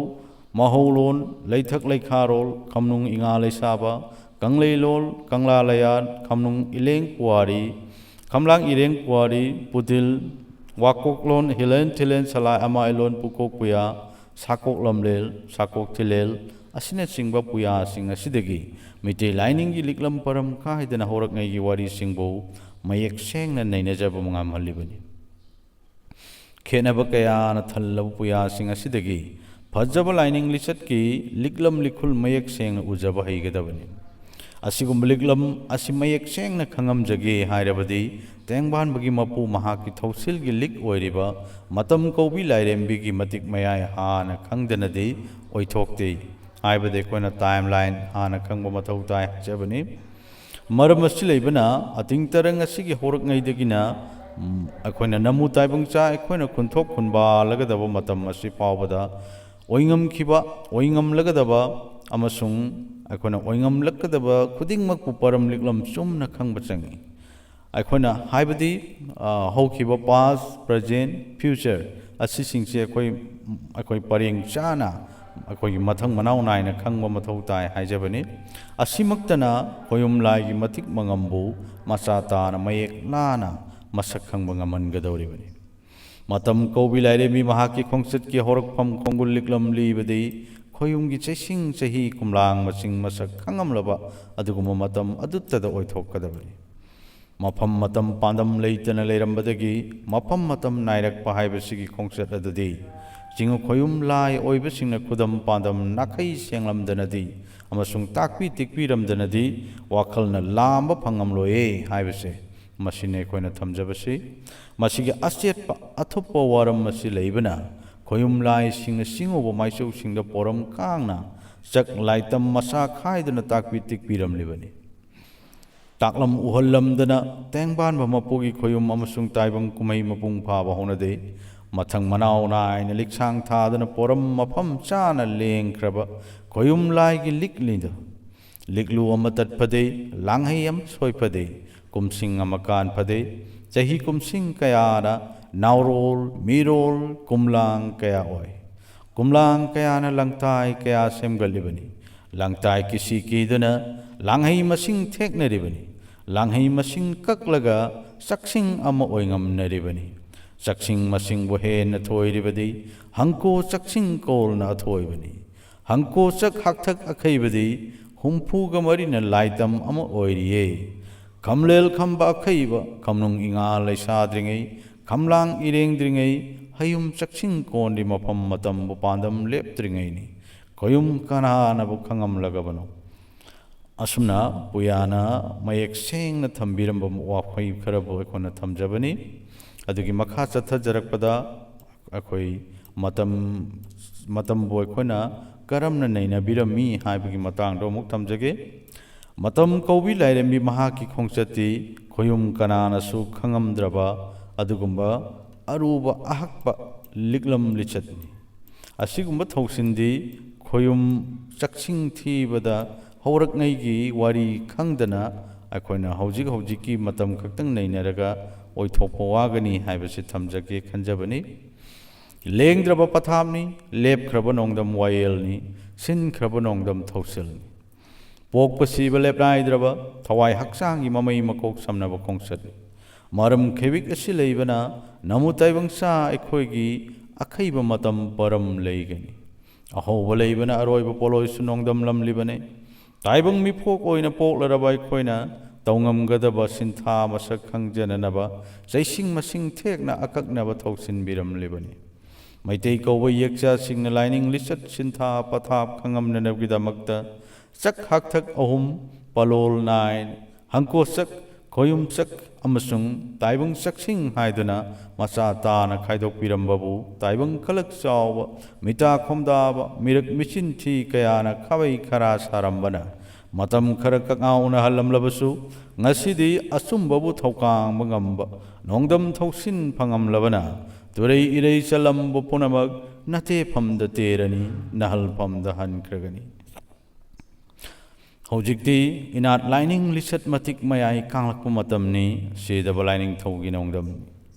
ꯃꯍꯧꯂꯣꯟ, ꯂꯩꯊꯛ ꯂꯩꯈꯥꯔꯣꯜ, ꯈꯝꯅꯨꯡ ꯏꯉꯥ ꯂꯩꯁꯥꯕ, ꯀꯪꯂꯩꯂꯣꯜ, ꯀꯪꯂꯥ ꯂꯩꯌꯥꯠ, ꯈꯝꯅꯨꯡ ꯏꯂꯦꯡ ꯄꯨꯋꯥꯔꯤ, ꯈꯝꯂꯥꯡ ꯏꯔꯦꯡ ꯄꯨꯋꯥꯔꯤ, ꯄꯨꯗꯤꯜ, ꯋꯥꯀꯣꯛꯂꯣꯟ, ꯍꯤꯂꯦꯟ ꯊꯤꯂꯦꯟ ꯁꯂꯥꯏ ꯑꯃꯥꯏꯂꯣꯟ ꯄꯨꯀꯣꯛ ꯄꯨꯌꯥ, ꯁꯥꯀꯣꯛ ꯂꯝꯂꯦꯜ, ꯁꯥꯀꯣꯛ ꯊꯤꯂꯦꯜ ꯑꯁꯤꯅꯆꯤꯡꯕ ꯄꯨꯌꯥꯁꯤꯡ ꯑꯁꯤꯗꯒꯤ ꯃꯤꯇꯩ ꯂꯥꯏꯅꯤꯡꯒꯤ ꯂꯤꯛꯂꯝ ꯄꯔꯝ ꯀꯥꯏꯗꯅ ꯍꯧꯔꯛꯉꯩꯒꯤ ꯋꯥꯔꯤꯁꯤꯡꯕꯨ ꯃꯌꯦꯛ ꯁꯦꯡꯅ ꯅꯩꯅꯖꯕ ꯉꯝꯍꯜꯂꯤꯕꯅꯤ꯫ ꯈꯦꯠꯅꯕ ꯀꯌꯥꯅ ꯊꯜꯂꯕ ꯄꯨꯌꯥꯁꯤꯡ ꯑꯁꯤꯗꯒꯤ ꯐꯖꯕ ꯂꯥꯏꯅꯤꯡ ꯂꯤꯆꯠꯀꯤ ꯂꯤꯛꯂꯝ ꯂꯤꯈꯨꯜ ꯃꯌꯦꯛ ꯁꯦꯡꯅ ꯎꯖꯕ ꯍꯩꯒꯗꯕꯅꯤ꯫ ꯑꯁꯤꯒꯨꯝꯕ ꯂꯤꯛꯂꯝ ꯑꯁꯤ ꯃꯌꯦꯛ ꯁꯦꯡꯅ ꯈꯪꯉꯝꯖꯒꯦ ꯍꯥꯏꯔꯕꯗꯤ ꯇꯦꯡꯕꯥꯟꯕꯒꯤ ꯃꯄꯨ ꯃꯍꯥꯛꯀꯤ ꯊꯧꯁꯤꯜꯒꯤ ꯂꯤꯛ ꯑꯣꯏꯔꯤꯕ ꯃꯇꯝ ꯀꯧꯕꯤ ꯂꯥꯏꯔꯦꯝꯕꯤꯒꯤ ꯃꯇꯤꯛ ꯃꯌꯥꯏ ꯍꯥꯟꯅ ꯈꯪꯗꯅꯗꯤ ꯑꯣꯏꯊꯣꯛꯇꯦ ꯍꯥꯏꯕꯗꯤ ꯑꯩꯈꯣꯏꯅ ꯇꯥꯏꯝ ꯂꯥꯏꯟ ꯍꯥꯟꯅ ꯈꯪꯕ ꯃꯊꯧ ꯇꯥꯏ ꯍꯥꯏꯖꯕꯅꯤ꯫ ꯃꯔꯝ ꯑꯁꯤ ꯂꯩꯕꯅ ꯑꯇꯤꯡ ꯇꯔꯪ ꯑꯁꯤꯒꯤ ꯍꯧꯔꯛꯉꯩꯗꯒꯤꯅ, ꯎꯝ, ꯑꯩꯈꯣꯏꯅ ꯅꯃꯨ ꯇꯥꯏꯕꯪꯆꯥ ꯑꯩꯈꯣꯏꯅ ꯈꯨꯟꯊꯣꯛ ꯈꯨꯟꯕꯥꯜꯂꯒꯗꯕ ꯃꯇꯝ ꯑꯁꯤ ꯐꯥꯎꯕꯗ ꯑꯣꯏꯉꯝꯈꯤꯕ, ꯑꯣꯏꯉꯝꯂꯒꯗꯕ ꯑꯃꯁꯨꯡ ꯑꯩꯈꯣꯏꯅ ꯑꯣꯏꯉꯝꯂꯛꯀꯗꯕ ꯈꯨꯗꯤꯡꯃꯛꯄꯨ ꯄꯔꯝ ꯂꯤꯛꯂꯝ ꯆꯨꯝꯅ ꯈꯪꯕ ꯆꯪꯏ꯫ ꯑꯩꯈꯣꯏꯅ ꯍꯥꯏꯕꯗꯤ, ꯑ, ꯍꯧꯈꯤꯕ, past, present, future ꯑꯁꯤꯁꯤꯡꯁꯦ ꯑꯩꯈꯣꯏ, ꯑꯩꯈꯣꯏ ꯄꯔꯦꯡ ꯆꯥꯅ ꯑꯩꯈꯣꯏꯒꯤ ꯃꯊꯪ ꯃꯅꯥꯎ ꯅꯥꯏꯅ ꯈꯪꯕ ꯃꯊꯧ ꯇꯥꯏ ꯍꯥꯏꯖꯕꯅꯤ꯫ ꯑꯁꯤꯃꯛꯇꯅ ꯈꯣꯌꯨꯝ ꯂꯥꯏꯒꯤ ꯃꯇꯤꯛ ꯃꯉꯝꯕꯨ ꯃꯆꯥ ꯇꯥꯅ ꯃꯌꯦꯛ ꯂꯥꯅ ꯃꯁꯛ ꯈꯪꯕ ꯉꯝꯍꯟꯒꯗꯧꯔꯤꯕꯅꯤ꯫ ꯃꯇꯝ ꯀꯧꯕꯤ ꯂꯥꯏꯔꯦꯝꯕꯤ ꯃꯍꯥꯛꯀꯤ ꯈꯣꯡꯆꯠꯀꯤ ꯍꯧꯔꯛꯐꯝ ꯈꯣꯡꯒꯨꯜ ꯂꯤꯛꯂꯝꯂꯤꯕꯗꯤ ꯈꯣꯌꯨꯝꯒꯤ ꯆꯩꯁꯤꯡ ꯆꯍꯤ ꯀꯨꯝꯂꯥꯡ ꯃꯁꯤꯡ ꯃꯁꯛ ꯈꯪꯉꯝꯂꯕ ꯑꯗꯨꯒꯨꯝꯕ ꯃꯇꯝ ꯑꯗꯨꯠꯇꯗ ꯑꯣꯏꯊꯣꯛꯀꯗꯕꯅꯤ꯫ ꯃꯐꯝ ꯃꯇꯝ ꯄꯥꯟꯗꯝ ꯂꯩꯇꯅ ꯂꯩꯔꯝꯕꯗꯒꯤ ꯃꯐꯝ ꯃꯇꯝ ꯅꯥꯏꯔꯛꯄ ꯍꯥꯏꯕꯁꯤꯒꯤ ꯈꯣꯡꯆꯠ ꯑꯗꯨꯗꯤ ꯆꯤꯡꯈꯣꯌꯨꯝ ꯂꯥꯏ ꯑꯣꯏꯕꯁꯤꯡꯅ ꯈꯨꯗꯝ ꯄꯥꯟꯗꯝ ꯅꯥꯈꯩ ꯁꯦꯡꯂꯝꯗꯅꯗꯤ ꯑꯃꯁꯨꯡ ꯇꯥꯛꯄꯤ ꯇꯦꯛꯄꯤꯔꯝꯗꯅꯗꯤ ꯋꯥꯈꯜꯅ ꯂꯥꯝꯕ ꯐꯪꯉꯝꯂꯣꯏꯌꯦ ꯍꯥꯏꯕꯁꯦ ꯃꯁꯤꯅꯤ ꯑꯩꯈꯣꯏꯅ ꯊꯝꯖꯕꯁꯤ꯫ ꯃꯁꯤꯒꯤ ꯑꯆꯦꯠꯄ ꯑꯊꯨꯞꯄ ꯋꯥꯔꯝ ꯑꯁꯤ ꯂꯩꯕꯅ ꯈꯣꯌꯨꯝ ꯂꯥꯏꯁꯤꯡꯅ ꯁꯤꯡꯉꯨꯕ ꯃꯥꯏꯆꯧꯁꯤꯡꯗ ꯄꯣꯔꯝ ꯀꯥꯡꯅ ꯆꯥꯛ ꯂꯥꯏꯇꯝ ꯃꯁꯥ ꯈꯥꯏꯗꯨꯅ ꯇꯥꯛꯄꯤ ꯇꯦꯛꯄꯤꯔꯝꯂꯤꯕꯅꯤ꯫ ꯇꯥꯛꯂꯝ ꯎꯍꯜꯂꯝꯗꯅ ꯇꯦꯡꯕꯥꯟꯕ ꯃꯄꯨꯒꯤ ꯈꯣꯌꯨꯝ ꯑꯃꯁꯨꯡ ꯇꯥꯏꯕꯪ ꯀꯨꯝꯍꯩ ꯃꯄꯨꯡ ꯐꯥꯕ ꯍꯧꯅꯗꯦ꯫ ꯃꯊꯪ ꯃꯅꯥꯎ ꯅꯥꯏꯅ ꯂꯤꯛꯁꯥꯡ ꯊꯥꯗꯨꯅ ꯄꯣꯔꯝ ꯃꯐꯝ ꯆꯥꯅ ꯂꯦꯡꯈ꯭ꯔꯕ ꯈꯣꯌꯨꯝ ꯂꯥꯏꯒꯤ ꯂꯤꯛꯂꯤꯗꯨ ꯂꯤꯛꯂꯨ ꯑꯃ ꯇꯠ ꯐꯗꯦ, ꯂꯥꯡꯍꯩ ꯑꯃ ꯁꯣꯏ ꯐꯗꯦ, ꯀꯨꯝꯁꯤꯡ ꯑꯃ ꯀꯥꯟ ꯐꯗꯦ꯫ ꯆꯍꯤ ꯀꯨꯝꯁꯤꯡ ꯀꯌꯥꯅ ꯅꯥꯎꯔꯣꯜ, ꯃꯤꯔꯣꯜ, ꯀꯨꯝꯂꯥꯡ ꯀꯌꯥ ꯑꯣꯏ꯫ ꯀꯨꯝꯂꯥꯡ ꯀꯌꯥꯅ ꯂꯪꯇꯥꯏ ꯀꯌꯥ ꯁꯦꯝꯒꯠꯂꯤꯕꯅꯤ꯫ ꯂꯪꯇꯥꯏ ꯀꯤꯁꯤ ꯀꯤꯗꯨꯅ ꯂꯥꯡꯍꯩ ꯃꯁꯤꯡ ꯊꯦꯛꯅꯔꯤꯕꯅꯤ꯫ ꯂꯥꯡꯍꯩ ꯃꯁꯤꯡ ꯀꯛꯂꯒ ꯆꯥꯛꯁꯤꯡ ꯑꯃ ꯑꯣꯏꯉꯝꯅꯔꯤꯕꯅꯤ꯫ ꯆꯥꯛꯁꯤꯡ ꯃꯁꯤꯡꯕꯨ ꯍꯦꯟꯅ ꯊꯣꯏꯔꯤꯕꯗꯤ ꯍꯪꯀꯣ ꯆꯥꯛꯁꯤꯡ ꯀꯣꯜꯅ ꯑꯊꯣꯏꯕꯅꯤ꯫ ꯍꯪꯀꯣ ꯆꯥꯛ ꯍꯥꯛꯊꯛ ꯑꯈꯩꯕꯗꯤ ꯍꯨꯝꯐꯨꯒ ꯃꯔꯤꯅ ꯂꯥꯏꯇꯝ ꯑꯃ ꯑꯣꯏꯔꯤꯌꯦ꯫ ꯈꯝꯂꯦꯜ ꯈꯝꯕ ꯑꯈꯩꯕ ꯈꯝꯅꯨꯡ ꯏꯉꯥ ꯂꯩꯁꯥꯗ꯭ꯔꯤꯉꯩ, ꯈꯝꯂꯥꯡ ꯏꯔꯦꯡꯗ꯭ꯔꯤꯉꯩ, ꯍꯌꯨꯝ ꯆꯥꯛꯁꯤꯡ ꯀꯣꯟꯗꯤ ꯃꯐꯝ ꯃꯇꯝꯕꯨ ꯄꯥꯟꯗꯝ ꯂꯦꯞꯇ꯭ꯔꯤꯉꯩꯅꯤ꯫ ꯈꯣꯌꯨꯝ ꯀꯅꯥꯅꯕꯨ ꯈꯪꯉꯝꯂꯒꯕꯅꯣ? ꯑꯁꯨꯝꯅ ꯄꯨꯌꯥꯅ ꯃꯌꯦꯛ ꯁꯦꯡꯅ ꯊꯝꯕꯤꯔꯝꯕ ꯋꯥꯐꯩ ꯈꯔꯕꯨ ꯑꯩꯈꯣꯏꯅ ꯊꯝꯖꯕꯅꯤ꯫ ꯑꯗꯨꯒꯤ ꯃꯈꯥ ꯆꯠꯊꯖꯔꯛꯄꯗ ꯑꯩꯈꯣꯏ ꯃꯇꯝ, ꯃꯇꯝꯕꯨ ꯑꯩꯈꯣꯏꯅ ꯀꯔꯝꯅ ꯅꯩꯅꯕꯤꯔꯝꯃꯤ ꯍꯥꯏꯕꯒꯤ ꯃꯇꯥꯡꯗꯣ ꯑꯃꯨꯛ ꯊꯝꯖꯒꯦ꯫ ꯃꯇꯝ ꯀꯧꯕꯤ ꯂꯥꯏꯔꯦꯝꯕꯤ ꯃꯍꯥꯛꯀꯤ ꯈꯣꯡꯆꯠꯇꯤ ꯈꯣꯌꯨꯝ ꯀꯅꯥꯅꯁꯨ ꯈꯪꯉꯝꯗ꯭ꯔꯕ ꯑꯗꯨꯒꯨꯝꯕ ꯑꯔꯨꯕ ꯑꯍꯛꯄ ꯂꯤꯛꯂꯝ ꯂꯤꯆꯠꯅꯤ꯫ ꯑꯁꯤꯒꯨꯝꯕ ꯊꯧꯁꯤꯟꯗꯤ ꯈꯣꯌꯨꯝ ꯆꯥꯛꯁꯤꯡ ꯊꯤꯕꯗ ꯍꯧꯔꯛꯉꯩꯒꯤ ꯋꯥꯔꯤ ꯈꯪꯗꯅ ꯑꯩꯈꯣꯏꯅ ꯍꯧꯖꯤꯛ ꯍꯧꯖꯤꯛꯀꯤ ꯃꯇꯝ ꯈꯛꯇꯪ ꯅꯩꯅꯔꯒ ꯑꯣꯏꯊꯣꯛꯄ ꯋꯥꯒꯅꯤ ꯍꯥꯏꯕꯁꯤ ꯊꯝꯖꯒꯦ ꯈꯟꯖꯕꯅꯤ꯫ ꯂꯦꯡꯗ꯭ꯔꯕ ꯄꯊꯥꯞꯅꯤ, ꯂꯦꯞꯈ꯭ꯔꯕ ꯅꯣꯡꯗꯝ ꯋꯥꯌꯦꯜꯅꯤ, ꯁꯤꯟꯈ꯭ꯔꯕ ꯅꯣꯡꯗꯝ ꯊꯧꯁꯤꯜꯅꯤ꯫ ꯄꯣꯛꯄ ꯁꯤꯕ ꯂꯦꯞꯅꯥꯏꯗ꯭ꯔꯕ ꯊꯋꯥꯏ ꯍꯛꯆꯥꯡꯒꯤ ꯃꯃꯩ ꯃꯀꯣꯛ ꯁꯝꯅꯕ ꯈꯣꯡꯆꯠꯅꯤ꯫ ꯃꯔꯝ ꯈꯦꯕꯤꯛ ꯑꯁꯤ ꯂꯩꯕꯅ ꯅꯃꯨ ꯇꯥꯏꯕꯪꯁꯥ ꯑꯩꯈꯣꯏꯒꯤ ꯑꯈꯩꯕ ꯃꯇꯝ ꯄꯔꯝ ꯂꯩꯒꯅꯤ꯫ ꯑꯍꯧꯕ ꯂꯩꯕꯅ ꯑꯔꯣꯏꯕ ꯄꯣꯠꯂꯣꯏꯁꯨ ꯅꯣꯡꯗꯝꯂꯝꯂꯤꯕꯅꯤ꯫ ꯇꯥꯏꯕꯪ ꯃꯤꯐꯣꯛ ꯑꯣꯏꯅ ꯄꯣꯛꯂꯔꯕ ꯑꯩꯈꯣꯏꯅ ꯇꯧꯉꯝꯒꯗꯕ ꯁꯤꯟꯊꯥ ꯃꯁꯛ ꯈꯪꯖꯅꯅꯕ ꯆꯩꯁꯤꯡ ꯃꯁꯤꯡ ꯊꯦꯛꯅ ꯑꯀꯛꯅꯕ ꯊꯧꯁꯤꯟꯕꯤꯔꯝꯂꯤꯕꯅꯤ꯫ ꯃꯩꯇꯩ ꯀꯧꯕ ꯌꯦꯛꯆꯥꯁꯤꯡꯅ ꯂꯥꯏꯅꯤꯡ ꯂꯤꯆꯠ ꯁꯤꯟꯊꯥ ꯄꯊꯥꯞ ꯈꯪꯉꯝꯅꯅꯕꯒꯤꯗꯃꯛꯇ ꯆꯛ ꯍꯥꯛꯊꯛ ꯑꯍꯨꯝ, ꯄꯂꯣꯜ ꯅꯥꯏꯟ, ꯍꯪꯀꯣ ꯆꯛ, ꯈꯣꯌꯨꯝ ꯆꯛ ꯑꯃꯁꯨꯡ ꯇꯥꯏꯕꯪ ꯆꯛꯁꯤꯡ ꯍꯥꯏꯗꯨꯅ ꯃꯆꯥ ꯇꯥꯅ ꯈꯥꯏꯗꯣꯛꯄꯤꯔꯝꯕꯕꯨ ꯇꯥꯏꯕꯪ ꯈꯂꯛ ꯆꯥꯎꯕ, ꯃꯤꯇꯥ ꯈꯣꯝꯗꯥꯕ, ꯃꯤꯔꯛ ꯃꯤꯆꯤꯟ ꯊꯤ ꯀꯌꯥꯅ ꯈꯥꯕꯩ ꯈꯔꯥ ꯁꯥꯔꯝꯕꯅ ꯃꯇꯝ ꯈꯔ ꯀꯛꯉꯥꯎꯅ ꯍꯜꯂꯝꯂꯕꯁꯨ, ꯉꯁꯤꯗꯤ ꯑꯆꯨꯝꯕꯕꯨ ꯊꯧꯀꯥꯡꯕ ꯉꯝꯕ ꯅꯣꯡꯗꯝ ꯊꯧꯁꯤꯟ ꯐꯪꯉꯝꯂꯕꯅ, ꯇꯨꯔꯩ ꯏꯔꯩ ꯆꯜꯂꯝꯕ ꯄꯨꯝꯅꯃꯛ ꯅꯇꯦꯐꯝꯗ ꯇꯦꯔꯅꯤ, ꯅꯍꯜꯐꯝꯗ ꯍꯟꯈ꯭ꯔꯒꯅꯤ꯫ ꯍꯧꯖꯤꯛꯇꯤ ꯏꯅꯥꯠ ꯂꯥꯏꯅꯤꯡ ꯂꯤꯆꯠ ꯃꯇꯤꯛ ꯃꯌꯥꯏ ꯀꯥꯡꯂꯛꯄ ꯃꯇꯝꯅꯤ꯫ ꯁꯤꯗꯕ ꯂꯥꯏꯅꯤꯡꯊꯧꯒꯤ ꯅꯣꯡꯗꯝ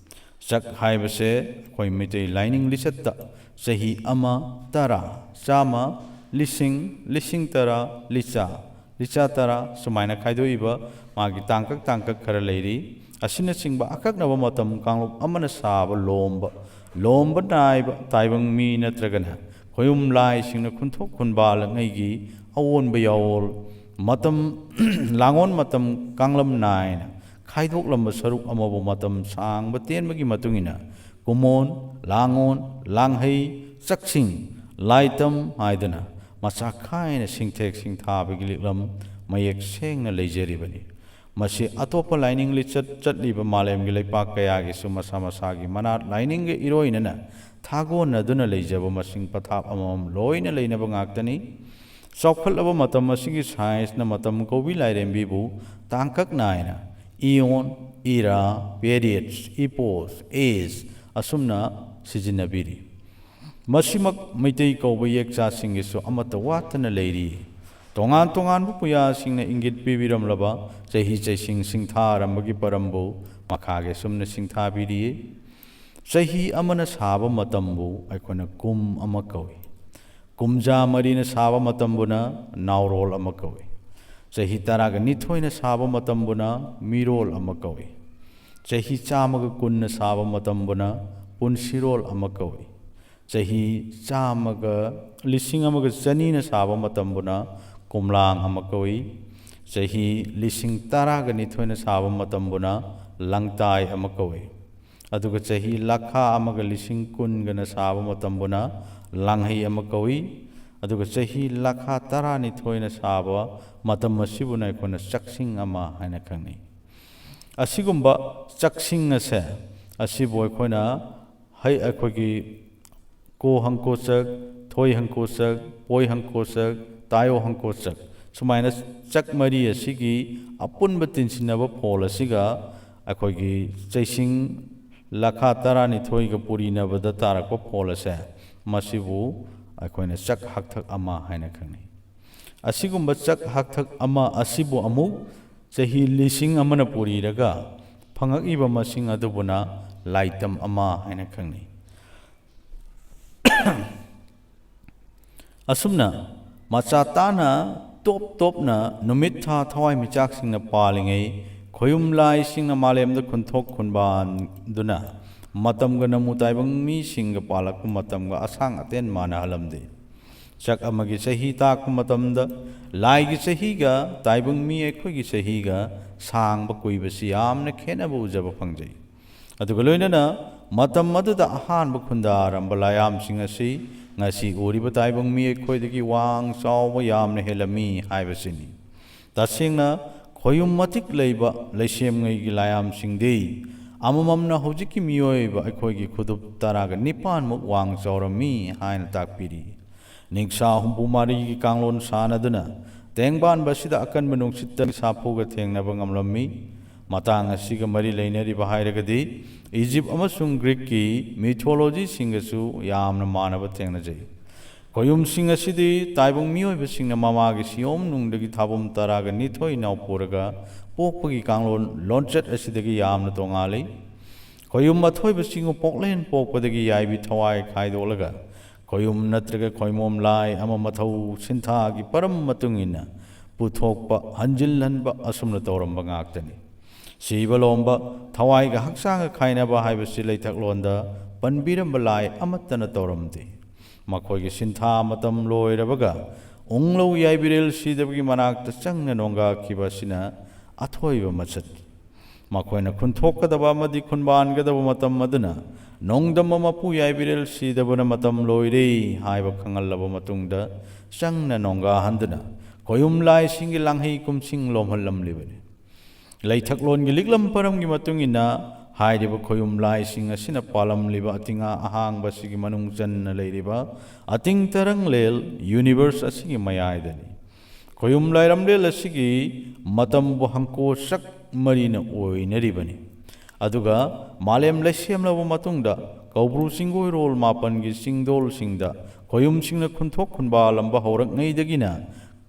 ꯆꯛ ꯍꯥꯏꯕꯁꯦ ꯑꯩꯈꯣꯏ ꯃꯩꯇꯩ ꯂꯥꯏꯅꯤꯡ ꯂꯤꯆꯠꯇ ꯆꯍꯤ ꯑꯃ, ꯇꯔꯥ, ꯆꯥꯝꯃ, ꯂꯤꯁꯤꯡ, ꯂꯤꯁꯤꯡ ꯇꯔꯥ, ꯂꯤꯆꯥ, ꯂꯤꯆꯥ ꯇꯔꯥ ꯁꯨꯃꯥꯏꯅ ꯈꯥꯏꯗꯣꯛꯏꯕ ꯃꯥꯒꯤ ꯇꯥꯡꯀꯛ ꯇꯥꯡꯀꯛ ꯈꯔ ꯂꯩꯔꯤ꯫ ꯑꯁꯤꯅꯆꯤꯡꯕ ꯑꯀꯛꯅꯕ ꯃꯇꯝ ꯀꯥꯡꯂꯨꯞ ꯑꯃꯅ ꯁꯥꯕ ꯂꯣꯝꯕ, ꯂꯣꯝꯕ ꯅꯥꯏꯕ ꯇꯥꯏꯕꯪ ꯃꯤ ꯅꯠꯇ꯭ꯔꯒꯅ ꯈꯣꯌꯨꯝ ꯂꯥꯏꯁꯤꯡꯅ ꯈꯨꯟꯊꯣꯛ ꯈꯨꯟꯕꯥꯜꯂꯉꯩꯒꯤ ꯑꯑꯣꯟꯕ ꯌꯥꯑꯣꯜ ꯃꯇꯝ, ꯂꯥꯡꯑꯣꯟ ꯃꯇꯝ ꯀꯥꯡꯂꯝ ꯅꯥꯏꯅ ꯈꯥꯏꯗꯣꯛꯂꯝꯕ ꯁꯔꯨꯛ ꯑꯃꯕꯨ ꯃꯇꯝ ꯁꯥꯡꯕ ꯇꯦꯟꯕꯒꯤ ꯃꯇꯨꯡ ꯏꯟꯅ ꯀꯨꯃꯣꯟ, ꯂꯥꯡꯑꯣꯟ, ꯂꯥꯡꯍꯩ, ꯆꯛꯁꯤꯡ, ꯂꯥꯏꯇꯝ ꯍꯥꯏꯗꯨꯅ ꯃꯆꯥ ꯈꯥꯏꯅ ꯁꯤꯡꯊꯦꯛ ꯁꯤꯡꯊꯥꯕꯒꯤ ꯂꯤꯛꯂꯝ ꯃꯌꯦꯛ ꯁꯦꯡꯅ ꯂꯩꯖꯔꯤꯕꯅꯤ꯫ ꯃꯁꯤ ꯑꯇꯣꯞꯄ ꯂꯥꯏꯅꯤꯡ ꯂꯤꯆꯠ ꯆꯠꯂꯤꯕ ꯃꯥꯂꯦꯝꯒꯤ ꯂꯩꯄꯥꯛ ꯀꯌꯥꯒꯤꯁꯨ ꯃꯁꯥ ꯃꯁꯥꯒꯤ ꯃꯅꯥꯠ ꯂꯥꯏꯅꯤꯡꯒ ꯏꯔꯣꯏꯅꯅ ꯊꯥꯒꯣꯟꯅꯗꯨꯅ ꯂꯩꯖꯕ ꯃꯁꯤꯡ ꯄꯊꯥꯞ ꯑꯃꯃꯝ ꯂꯣꯏꯅ ꯂꯩꯅꯕ ꯉꯥꯛꯇꯅꯤ꯫ ꯆꯥꯎꯈꯠꯂꯕ ꯃꯇꯝ ꯑꯁꯤꯒꯤ ꯁꯥꯏꯟꯁꯅ ꯃꯇꯝ ꯀꯧꯕꯤ ꯂꯥꯏꯔꯦꯝꯕꯤꯕꯨ ꯇꯥꯡꯀꯛ ꯅꯥꯏꯅ ꯏꯌꯣꯟ, ꯏꯔꯥ, ꯄꯦꯔꯤꯌꯠꯁ, ꯏꯄꯣꯁ, ꯑꯦꯖ ꯑꯁꯨꯝꯅ ꯁꯤꯖꯤꯟꯅꯕꯤꯔꯤ꯫ ꯃꯁꯤꯃꯛ ꯃꯩꯇꯩ ꯀꯧꯕ ꯌꯦꯛꯆꯥꯁꯤꯡꯒꯤꯁꯨ ꯑꯃꯠꯇ ꯋꯥꯠꯇꯅ ꯂꯩꯔꯤ꯫ ꯇꯣꯉꯥꯟ ꯇꯣꯉꯥꯟꯕ ꯄꯨꯌꯥꯁꯤꯡꯅ ꯏꯪꯒꯤꯠ ꯄꯤꯕꯤꯔꯝꯂꯕ ꯆꯍꯤ ꯆꯩꯁꯤꯡ ꯁꯤꯡꯊꯥꯔꯝꯕꯒꯤ ꯄꯔꯝꯕꯨ ꯃꯈꯥꯒꯤ ꯑꯁꯨꯝꯅ ꯁꯤꯡꯊꯥꯕꯤꯔꯤ꯫ ꯆꯍꯤ ꯑꯃꯅ ꯁꯥꯕ ꯃꯇꯝꯕꯨ ꯑꯩꯈꯣꯏꯅ ꯀꯨꯝ ꯑꯃ ꯀꯧꯏ꯫ ꯀꯨꯝꯖꯥ ꯃꯔꯤꯅ ꯁꯥꯕ ꯃꯇꯝꯕꯨꯅ ꯅꯥꯎꯔꯣꯜ ꯑꯃ ꯀꯧꯏ꯫ ꯆꯍꯤ ꯇꯔꯥꯒ ꯅꯤꯊꯣꯏꯅ ꯁꯥꯕ ꯃꯇꯝꯕꯨꯅ ꯃꯤꯔꯣꯜ ꯑꯃ ꯀꯧꯏ꯫ ꯆꯍꯤ ꯆꯥꯝꯃꯒ ꯀꯨꯟꯅ ꯁꯥꯕ ꯃꯇꯝꯕꯨꯅ ꯄꯨꯟꯁꯤꯔꯣꯜ ꯑꯃ ꯀꯧꯏ꯫ ꯆꯍꯤ ꯆꯥꯝꯃꯒ, ꯂꯤꯁꯤꯡ ꯑꯃꯒ ꯆꯅꯤꯅ ꯁꯥꯕ ꯃꯇꯝꯕꯨꯅ ꯀꯣꯝꯂꯥꯡ ꯑꯃ ꯀꯧꯏ꯫ ꯆꯍꯤ ꯂꯤꯁꯤꯡ ꯇꯔꯥꯒ ꯅꯤꯊꯣꯏꯅ ꯁꯥꯕ ꯃꯇꯝꯕꯨꯅ ꯂꯪꯇꯥꯏ ꯑꯃ ꯀꯧꯏ꯫ ꯑꯗꯨꯒ ꯆꯍꯤ ꯂꯥꯈꯥ ꯑꯃꯒ ꯂꯤꯁꯤꯡ ꯀꯨꯟꯒꯅ ꯁꯥꯕ ꯃꯇꯝꯕꯨꯅ ꯂꯥꯡꯍꯩ ꯑꯃ ꯀꯧꯏ꯫ ꯑꯗꯨꯒ ꯆꯍꯤ ꯂꯥꯈꯥ ꯇꯔꯥꯅꯤꯊꯣꯏꯅ ꯁꯥꯕ ꯃꯇꯝ ꯑꯁꯤꯕꯨꯅ ꯑꯩꯈꯣꯏꯅ ꯆꯥꯛꯁꯤꯡ ꯑꯃ ꯍꯥꯏꯅ ꯈꯪꯅꯩ꯫ ꯑꯁꯤꯒꯨꯝꯕ ꯆꯥꯛꯁꯤꯡ ꯑꯁꯦ, ꯑꯁꯤꯕꯨ ꯑꯩꯈꯣꯏꯅ ꯍꯩ, ꯑꯩꯈꯣꯏꯒꯤ ꯀꯣ ꯍꯪꯀꯣꯆꯛ, ꯊꯣꯏ ꯍꯪꯀꯣꯆꯛ, ꯄꯣꯏ ꯍꯪꯀꯣꯆꯛ, ꯇꯥꯏꯌꯣ ꯍꯪꯀꯣꯆꯛ, ꯁꯨꯃꯥꯏꯅ ꯆꯥꯛ ꯃꯔꯤ ꯑꯁꯤꯒꯤ ꯑꯄꯨꯟꯕ ꯇꯤꯟꯁꯤꯟꯅꯕ ꯐꯣꯜ ꯑꯁꯤꯒ ꯑꯩꯈꯣꯏꯒꯤ ꯆꯩꯁꯤꯡ ꯂꯥꯈꯥ ꯇꯔꯥꯅꯤꯊꯣꯏꯒ ꯄꯨꯔꯤꯅꯕꯗ ꯇꯥꯔꯛꯄ ꯐꯣꯜ ꯑꯁꯦ, ꯃꯁꯤꯕꯨ ꯑꯩꯈꯣꯏꯅ ꯆꯥꯛ ꯍꯥꯛꯊꯛ ꯑꯃ ꯍꯥꯏꯅ ꯈꯪꯅꯩ꯫ ꯑꯁꯤꯒꯨꯝꯕ ꯆꯥꯛ ꯍꯥꯛꯊꯛ ꯑꯃ ꯑꯁꯤꯕꯨ ꯑꯃꯨꯛ ꯆꯍꯤ ꯂꯤꯁꯤꯡ ꯑꯃꯅ ꯄꯨꯔꯤꯔꯒ ꯐꯪꯉꯛꯏꯕ ꯃꯁꯤꯡ ꯑꯗꯨꯕꯨꯅ ꯂꯥꯏꯇꯝ ꯑꯃ ꯍꯥꯏꯅ ꯈꯪꯅꯩ꯫ ꯑꯁꯨꯝꯅ ꯃꯆꯥ ꯇꯥꯅ ꯇꯣꯞ ꯇꯣꯞꯅ ꯅꯨꯃꯤꯠ ꯊꯥ ꯊꯋꯥꯏ ꯃꯤꯆꯥꯛꯁꯤꯡꯅ ꯄꯥꯜꯂꯤꯉꯩ, ꯈꯣꯌꯨꯝ ꯂꯥꯏꯁꯤꯡꯅ ꯃꯥꯂꯦꯝꯗ ꯈꯨꯟꯊꯣꯛ ꯈꯨꯟꯕꯥꯟꯗꯨꯅ ꯃꯇꯝꯒ ꯅꯃꯨ ꯇꯥꯏꯕꯪ ꯃꯤꯁꯤꯡꯒ ꯄꯥꯜꯂꯛꯄ ꯃꯇꯝꯒ ꯑꯁꯥꯡ ꯑꯇꯦꯟ ꯃꯥꯟꯅꯍꯜꯂꯝꯗꯦ꯫ ꯆꯥꯛ ꯑꯃꯒꯤ ꯆꯍꯤ ꯇꯥꯛꯄ ꯃꯇꯝꯗ ꯂꯥꯏꯒꯤ ꯆꯍꯤꯒ ꯇꯥꯏꯕꯪ ꯃꯤ ꯑꯩꯈꯣꯏꯒꯤ ꯆꯍꯤꯒ ꯁꯥꯡꯕ ꯀꯨꯏꯕꯁꯤ ꯌꯥꯝꯅ ꯈꯦꯠꯅꯕ ꯎꯖꯕ ꯐꯪꯖꯩ꯫ ꯑꯗꯨꯒ ꯂꯣꯏꯅꯅ ꯃꯇꯝ ꯑꯗꯨꯗ ꯑꯍꯥꯟꯕ ꯈꯨꯟꯗꯥꯔꯝꯕ ꯂꯥꯏꯌꯥꯝꯁꯤꯡ ꯑꯁꯤ ꯉꯁꯤ ꯎꯔꯤꯕ ꯇꯥꯏꯕꯪ ꯃꯤ ꯑꯩꯈꯣꯏꯗꯒꯤ ꯋꯥꯡ ꯆꯥꯎꯕ ꯌꯥꯝꯅ ꯍꯦꯜꯂꯝꯃꯤ ꯍꯥꯏꯕꯁꯤꯅꯤ꯫ ꯇꯁꯦꯡꯅ ꯈꯣꯌꯨꯝ ꯃꯇꯤꯛ ꯂꯩꯕ ꯂꯩꯁꯦꯝꯉꯩꯒꯤ ꯂꯥꯏꯌꯥꯝꯁꯤꯡꯗꯤ ꯑꯃꯃꯝꯅ ꯍꯧꯖꯤꯛꯀꯤ ꯃꯤꯑꯣꯏꯕ ꯑꯩꯈꯣꯏꯒꯤ ꯈꯨꯗꯨꯞ ꯇꯔꯥꯒ ꯅꯤꯄꯥꯟꯃꯨꯛ ꯋꯥꯡ ꯆꯥꯎꯔꯝꯃꯤ ꯍꯥꯏꯅ ꯇꯥꯛꯄꯤꯔꯤ꯫ ꯅꯤꯡꯁꯥ ꯍꯨꯝꯐꯨ ꯃꯔꯤꯒꯤ ꯀꯥꯡꯂꯣꯟ ꯁꯥꯟꯅꯗꯨꯅ ꯇꯦꯡꯕꯥꯟꯕ ꯑꯁꯤꯗ ꯑꯀꯟꯕ ꯅꯨꯡꯁꯤꯠꯇꯒꯤ ꯁꯥꯐꯨꯒ ꯊꯦꯡꯅꯕ ꯉꯝꯂꯝꯃꯤ꯫ ꯃꯇꯥꯡ ꯑꯁꯤꯒ ꯃꯔꯤ ꯂꯩꯅꯔꯤꯕ ꯍꯥꯏꯔꯒꯗꯤ ꯏꯖꯤꯞ ꯑꯃꯁꯨꯡ ꯒ꯭ꯔꯤꯛꯀꯤ ꯃꯤꯊꯣꯂꯣꯖꯤꯁꯤꯡꯒꯁꯨ ꯌꯥꯝꯅ ꯃꯥꯟꯅꯕ ꯊꯦꯡꯅꯖꯩ꯫ ꯈꯣꯌꯨꯝꯁꯤꯡ ꯑꯁꯤꯗꯤ ꯇꯥꯏꯕꯪ ꯃꯤꯑꯣꯏꯕꯁꯤꯡꯅ ꯃꯃꯥꯒꯤ ꯁꯤꯌꯣꯝ ꯅꯨꯡꯗꯒꯤ ꯊꯥꯕꯨꯝ ꯇꯔꯥꯒ ꯅꯤꯊꯣꯏ ꯏꯅꯥꯎ ꯄꯨꯔꯒ ꯄꯣꯛꯄꯒꯤ ꯀꯥꯡꯂꯣꯟ ꯂꯣꯟꯆꯠ ꯑꯁꯤꯗꯒꯤ ꯌꯥꯝꯅ ꯇꯣꯉꯥꯜꯂꯤ꯫ ꯈꯣꯌꯨꯝ ꯑꯊꯣꯏꯕꯁꯤꯡꯕꯨ ꯄꯣꯛꯂꯦꯟ ꯄꯣꯛꯄꯗꯒꯤ ꯌꯥꯏꯕꯤ ꯊꯋꯥꯏ ꯈꯥꯏꯗꯣꯛꯂꯒ ꯈꯣꯌꯨꯝ ꯅꯠꯇ꯭ꯔꯒ ꯈꯣꯏꯃꯣꯝ ꯂꯥꯏ ꯑꯃ ꯃꯊꯧ ꯁꯤꯟꯊꯥꯒꯤ ꯄꯔꯝ ꯃꯇꯨꯡ ꯏꯟꯅ ꯄꯨꯊꯣꯛꯄ, ꯍꯟꯖꯤꯜꯍꯟꯕ ꯑꯁꯨꯝꯅ ꯇꯧꯔꯝꯕ ꯉꯥꯛꯇꯅꯤ꯫ ꯁꯤꯕ ꯂꯣꯝꯕ, ꯊꯋꯥꯏꯒ ꯍꯛꯆꯥꯡꯒ ꯈꯥꯏꯅꯕ ꯍꯥꯏꯕꯁꯤ ꯂꯩꯊꯛꯂꯣꯟꯗ ꯄꯟꯕꯤꯔꯝꯕ ꯂꯥꯏ ꯑꯃꯠꯇꯅ ꯇꯧꯔꯝꯗꯦ꯫ ꯃꯈꯣꯏꯒꯤ ꯁꯤꯟꯊꯥ ꯃꯇꯝ ꯂꯣꯏꯔꯕꯒ ꯎꯪꯂꯧ ꯌꯥꯏꯕꯤꯔꯦꯜ ꯁꯤꯗꯕꯒꯤ ꯃꯅꯥꯛꯇ ꯆꯪꯅ ꯅꯣꯡꯒꯥꯈꯤꯕ ꯑꯁꯤꯅ ꯑꯊꯣꯏꯕ ꯃꯁꯛ꯫ ꯃꯈꯣꯏꯅ ꯈꯨꯟꯊꯣꯛꯀꯗꯕ ꯑꯃꯗꯤ ꯈꯨꯟꯕꯥꯟꯒꯗꯕ ꯃꯇꯝ ꯑꯗꯨꯅ ꯅꯣꯡꯗꯝꯕ ꯃꯄꯨ ꯌꯥꯏꯕꯤꯔꯦꯜ ꯁꯤꯗꯕꯅ ꯃꯇꯝ ꯂꯣꯏꯔꯦ ꯍꯥꯏꯕ ꯈꯪꯍꯜꯂꯕ ꯃꯇꯨꯡꯗ ꯆꯪꯅ ꯅꯣꯡꯒꯥꯍꯟꯗꯨꯅ ꯈꯣꯌꯨꯝ ꯂꯥꯏꯁꯤꯡꯒꯤ ꯂꯥꯡꯍꯩ ꯀꯨꯝꯁꯤꯡ ꯂꯣꯝꯍꯜꯂꯝꯂꯤꯕꯅꯤ꯫ ꯂꯩꯊꯛꯂꯣꯟꯒꯤ ꯂꯤꯛꯂꯝ ꯄꯔꯝꯒꯤ ꯃꯇꯨꯡ ꯏꯟꯅ ꯍꯥꯏꯔꯤꯕ ꯈꯣꯌꯨꯝ ꯂꯥꯏꯁꯤꯡ ꯑꯁꯤꯅ ꯄꯥꯜꯂꯝꯂꯤꯕ ꯑꯇꯤꯉꯥ ꯑꯍꯥꯡꯕ ꯑꯁꯤꯒꯤ ꯃꯅꯨꯡ ꯆꯟꯅ ꯂꯩꯔꯤꯕ ꯑꯇꯤꯡ ꯇꯔꯪꯂꯦꯜ ꯌꯨꯅꯤꯚꯔꯁ ꯑꯁꯤꯒꯤ ꯃꯌꯥꯏꯗꯅꯤ꯫ ꯈꯣꯌꯨꯝ ꯂꯥꯏꯔꯝꯂꯦꯜ ꯑꯁꯤꯒꯤ ꯃꯇꯝꯕꯨ ꯍꯪꯀꯣ ꯆꯛ ꯃꯔꯤꯅ ꯑꯣꯏꯅꯔꯤꯕꯅꯤ꯫ ꯑꯗꯨꯒ ꯃꯥꯂꯦꯝ ꯂꯩꯁꯦꯝꯂꯕ ꯃꯇꯨꯡꯗ ꯀꯧꯕ꯭ꯔꯨ ꯆꯤꯡꯒꯣꯏꯔꯣꯜ ꯃꯥꯄꯟꯒꯤ ꯆꯤꯡꯗꯣꯜꯁꯤꯡꯗ ꯈꯣꯌꯨꯝꯁꯤꯡꯅ ꯈꯨꯟꯊꯣꯛ ꯈꯨꯟꯕꯥꯜꯂꯝꯕ ꯍꯧꯔꯛꯉꯩꯗꯒꯤꯅ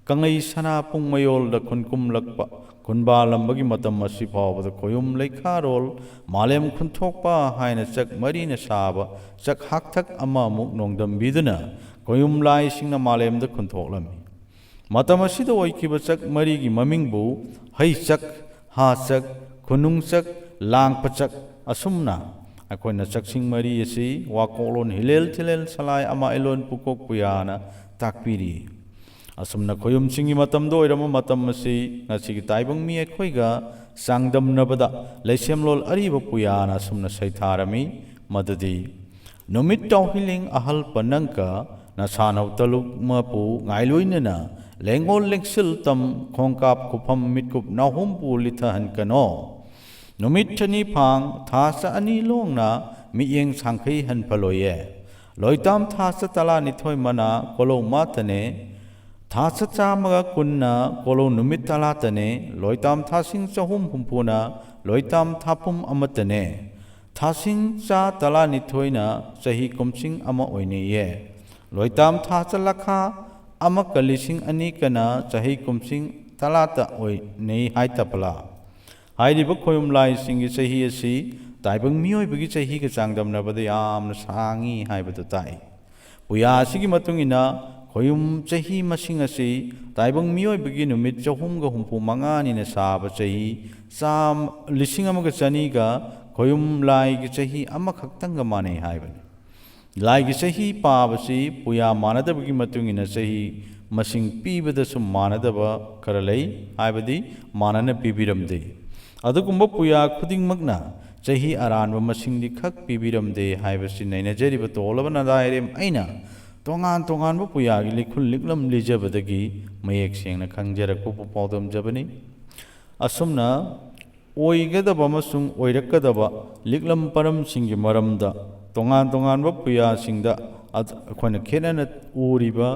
ꯀꯪꯂꯩ ꯁꯅꯥ ꯄꯨꯡ ꯃꯌꯣꯜꯗ ꯈꯨꯟꯀꯨꯝꯂꯛꯄ ꯈꯨꯟꯕꯥꯜꯂꯝꯕꯒꯤ ꯃꯇꯝ ꯑꯁꯤ ꯐꯥꯎꯕꯗ ꯈꯣꯌꯨꯝ ꯂꯩꯈꯥꯔꯣꯜ ꯃꯥꯂꯦꯝ ꯈꯨꯟꯊꯣꯛꯄ ꯍꯥꯏꯅ ꯆꯛ ꯃꯔꯤꯅ ꯁꯥꯕ ꯆꯛ ꯍꯥꯛꯊꯛ ꯑꯃꯃꯨꯛ ꯅꯣꯡꯗꯝꯕꯤꯗꯨꯅ ꯈꯣꯌꯨꯝ ꯂꯥꯏꯁꯤꯡꯅ ꯃꯥꯂꯦꯝꯗ ꯈꯨꯟꯊꯣꯛꯂꯝꯃꯤ꯫ ꯃꯇꯝ ꯑꯁꯤꯗ ꯑꯣꯏꯈꯤꯕ ꯆꯛ ꯃꯔꯤꯒꯤ ꯃꯃꯤꯡꯕꯨ ꯍꯩꯆꯛ, ꯍꯥꯆꯛ, ꯈꯨꯅꯨꯡꯆꯛ, ꯂꯥꯡꯄꯆꯛ ꯑꯁꯨꯝꯅ ꯑꯩꯈꯣꯏꯅ ꯆꯛꯁꯤꯡ ꯃꯔꯤ ꯑꯁꯤ ꯋꯥꯀꯣꯛꯂꯣꯟ ꯍꯤꯂꯦꯜ ꯊꯤꯂꯦꯜ ꯁꯂꯥꯏ ꯑꯃ ꯑꯩꯂꯣꯟ ꯄꯨꯀꯣꯛ ꯄꯨꯌꯥꯅ ꯇꯥꯛꯄꯤꯔꯤ꯫ ꯑꯁꯨꯝꯅ ꯈꯣꯌꯨꯝꯁꯤꯡꯒꯤ ꯃꯇꯝꯗ ꯑꯣꯏꯔꯝꯕ ꯃꯇꯝ ꯑꯁꯤ ꯉꯁꯤꯒꯤ ꯇꯥꯏꯕꯪ ꯃꯤ ꯑꯩꯈꯣꯏꯒ ꯆꯥꯡꯗꯝꯅꯕꯗ ꯂꯩꯁꯦꯝꯂꯣꯜ ꯑꯔꯤꯕ ꯄꯨꯌꯥꯅ ꯑꯁꯨꯝꯅ ꯁꯩꯊꯥꯔꯝꯃꯤ, ꯃꯗꯨꯗꯤ ꯅꯨꯃꯤꯠ ꯇꯥꯎꯍꯤꯂꯤꯡ ꯑꯍꯜ ꯄꯅꯪꯀ ꯅꯁꯥꯅꯧ ꯇꯂꯨꯛ ꯃꯄꯨ ꯉꯥꯏꯂꯣꯏꯅꯅ ꯂꯦꯡꯉꯣꯜ ꯂꯦꯡꯁꯤꯜ ꯇꯝ ꯈꯣꯡꯀꯥꯞ ꯈꯨꯐꯝ ꯃꯤꯠꯀꯨꯞ ꯅꯥꯍꯨꯝꯕꯨ ꯂꯤꯊꯍꯟꯀꯅꯣ꯫ ꯅꯨꯃꯤꯠ ꯆꯅꯤ ꯐꯥꯡ ꯊꯥ ꯆ ꯑꯅꯤ ꯂꯣꯡꯅ ꯃꯤꯠꯌꯦꯡ ꯁꯥꯡꯈꯩ ꯍꯟꯐꯂꯣꯏꯌꯦ꯫ ꯂꯣꯏꯇꯥꯝ ꯊꯥ ꯆ ꯇꯂꯥꯅꯤꯊꯣꯏ ꯃꯅꯥ ꯀꯣꯂꯧ ꯃꯥꯇꯅꯦ꯫ ꯊꯥ ꯆ ꯆꯥꯝꯃꯒ ꯀꯨꯟꯅ ꯀꯣꯂꯧ ꯅꯨꯃꯤꯠ ꯇꯂꯥꯇꯅꯦ꯫ ꯂꯣꯏꯇꯥꯝ ꯊꯥꯁꯤꯡ ꯆꯍꯨꯝ ꯍꯨꯝꯐꯨꯅ ꯂꯣꯏꯇꯥꯝ ꯊꯥꯄꯨꯝ ꯑꯃꯠꯇꯅꯦ꯫ ꯊꯥꯁꯤꯡ ꯆꯥ ꯇꯔꯥꯅꯤꯊꯣꯏꯅ ꯆꯍꯤ ꯀꯨꯝꯁꯤꯡ ꯑꯃ ꯑꯣꯏꯅꯩꯌꯦ꯫ ꯂꯣꯏꯇꯥꯝ ꯊꯥ ꯆ ꯂꯥꯈꯥ ꯑꯃꯒ ꯂꯤꯁꯤꯡ ꯑꯅꯤꯒꯅ ꯆꯍꯤ ꯀꯨꯝꯁꯤꯡ ꯇꯔꯥꯇ ꯑꯣꯏꯅꯩ ꯍꯥꯏꯇꯕꯂꯥ? ꯍꯥꯏꯔꯤꯕ ꯈꯣꯌꯨꯝ ꯂꯥꯏꯁꯤꯡꯒꯤ ꯆꯍꯤ ꯑꯁꯤ ꯇꯥꯏꯕꯪ ꯃꯤꯑꯣꯏꯕꯒꯤ ꯆꯍꯤꯒ ꯆꯥꯡꯗꯝꯅꯕꯗ ꯌꯥꯝꯅ ꯁꯥꯡꯉꯤ ꯍꯥꯏꯕꯗꯨ ꯇꯥꯛꯏ꯫ ꯄꯨꯌꯥ ꯑꯁꯤꯒꯤ ꯃꯇꯨꯡ ꯏꯟꯅ ꯈꯣꯌꯨꯝ ꯆꯍꯤ ꯃꯁꯤꯡ ꯑꯁꯤ ꯇꯥꯏꯕꯪ ꯃꯤꯑꯣꯏꯕꯒꯤ ꯅꯨꯃꯤꯠ ꯆꯍꯨꯝꯒ ꯍꯨꯝꯐꯨ ꯃꯉꯥꯅꯤꯅ ꯁꯥꯕ ꯆꯍꯤ ꯆꯥꯝ-, ꯂꯤꯁꯤꯡ ꯑꯃꯒ ꯆꯅꯤꯒ ꯈꯣꯌꯨꯝ ꯂꯥꯏꯒꯤ ꯆꯍꯤ ꯑꯃꯈꯛꯇꯪꯒ ꯃꯥꯟꯅꯩ ꯍꯥꯏꯕꯅꯤ꯫ ꯂꯥꯏꯒꯤ ꯆꯍꯤ ꯄꯥꯕꯁꯤ ꯄꯨꯌꯥ ꯃꯥꯟꯅꯗꯕꯒꯤ ꯃꯇꯨꯡ ꯏꯟꯅ ꯆꯍꯤ ꯃꯁꯤꯡ ꯄꯤꯕꯗꯁꯨ ꯃꯥꯟꯅꯗꯕ ꯈꯔ ꯂꯩ, ꯍꯥꯏꯕꯗꯤ ꯃꯥꯟꯅꯅ ꯄꯤꯕꯤꯔꯝꯗꯦ꯫ ꯑꯗꯨꯒꯨꯝꯕ ꯄꯨꯌꯥ ꯈꯨꯗꯤꯡꯃꯛꯅ ꯆꯍꯤ ꯑꯔꯥꯟꯕ ꯃꯁꯤꯡꯗꯤ ꯈꯛ ꯄꯤꯕꯤꯔꯝꯗꯦ ꯍꯥꯏꯕꯁꯤ ꯅꯩꯅꯖꯔꯤꯕ ꯇꯣꯜꯂꯕ ꯅꯗꯥꯏꯔꯦꯝ ꯑꯩꯅ ꯇꯣꯉꯥꯟ ꯇꯣꯉꯥꯟꯕ ꯄꯨꯌꯥꯒꯤ ꯂꯤꯈꯨꯜ ꯂꯤꯛꯂꯝ ꯂꯤꯖꯕꯗꯒꯤ ꯃꯌꯦꯛ ꯁꯦꯡꯅ ꯈꯪꯖꯔꯛꯄꯕꯨ ꯄꯥꯎꯗꯝꯖꯕꯅꯤ꯫ ꯑꯁꯨꯝꯅ ꯑꯣꯏꯒꯗꯕ ꯑꯃꯁꯨꯡ ꯑꯣꯏꯔꯛꯀꯗꯕ ꯂꯤꯛꯂꯝ ꯄꯔꯝꯁꯤꯡꯒꯤ ꯃꯔꯝꯗ ꯇꯣꯉꯥꯟ ꯇꯣꯉꯥꯟꯕ ꯄꯨꯌꯥꯁꯤꯡꯗ ꯑꯗ-, ꯑꯩꯈꯣꯏꯅ ꯈꯦꯠꯅꯅ ꯎꯔꯤꯕ,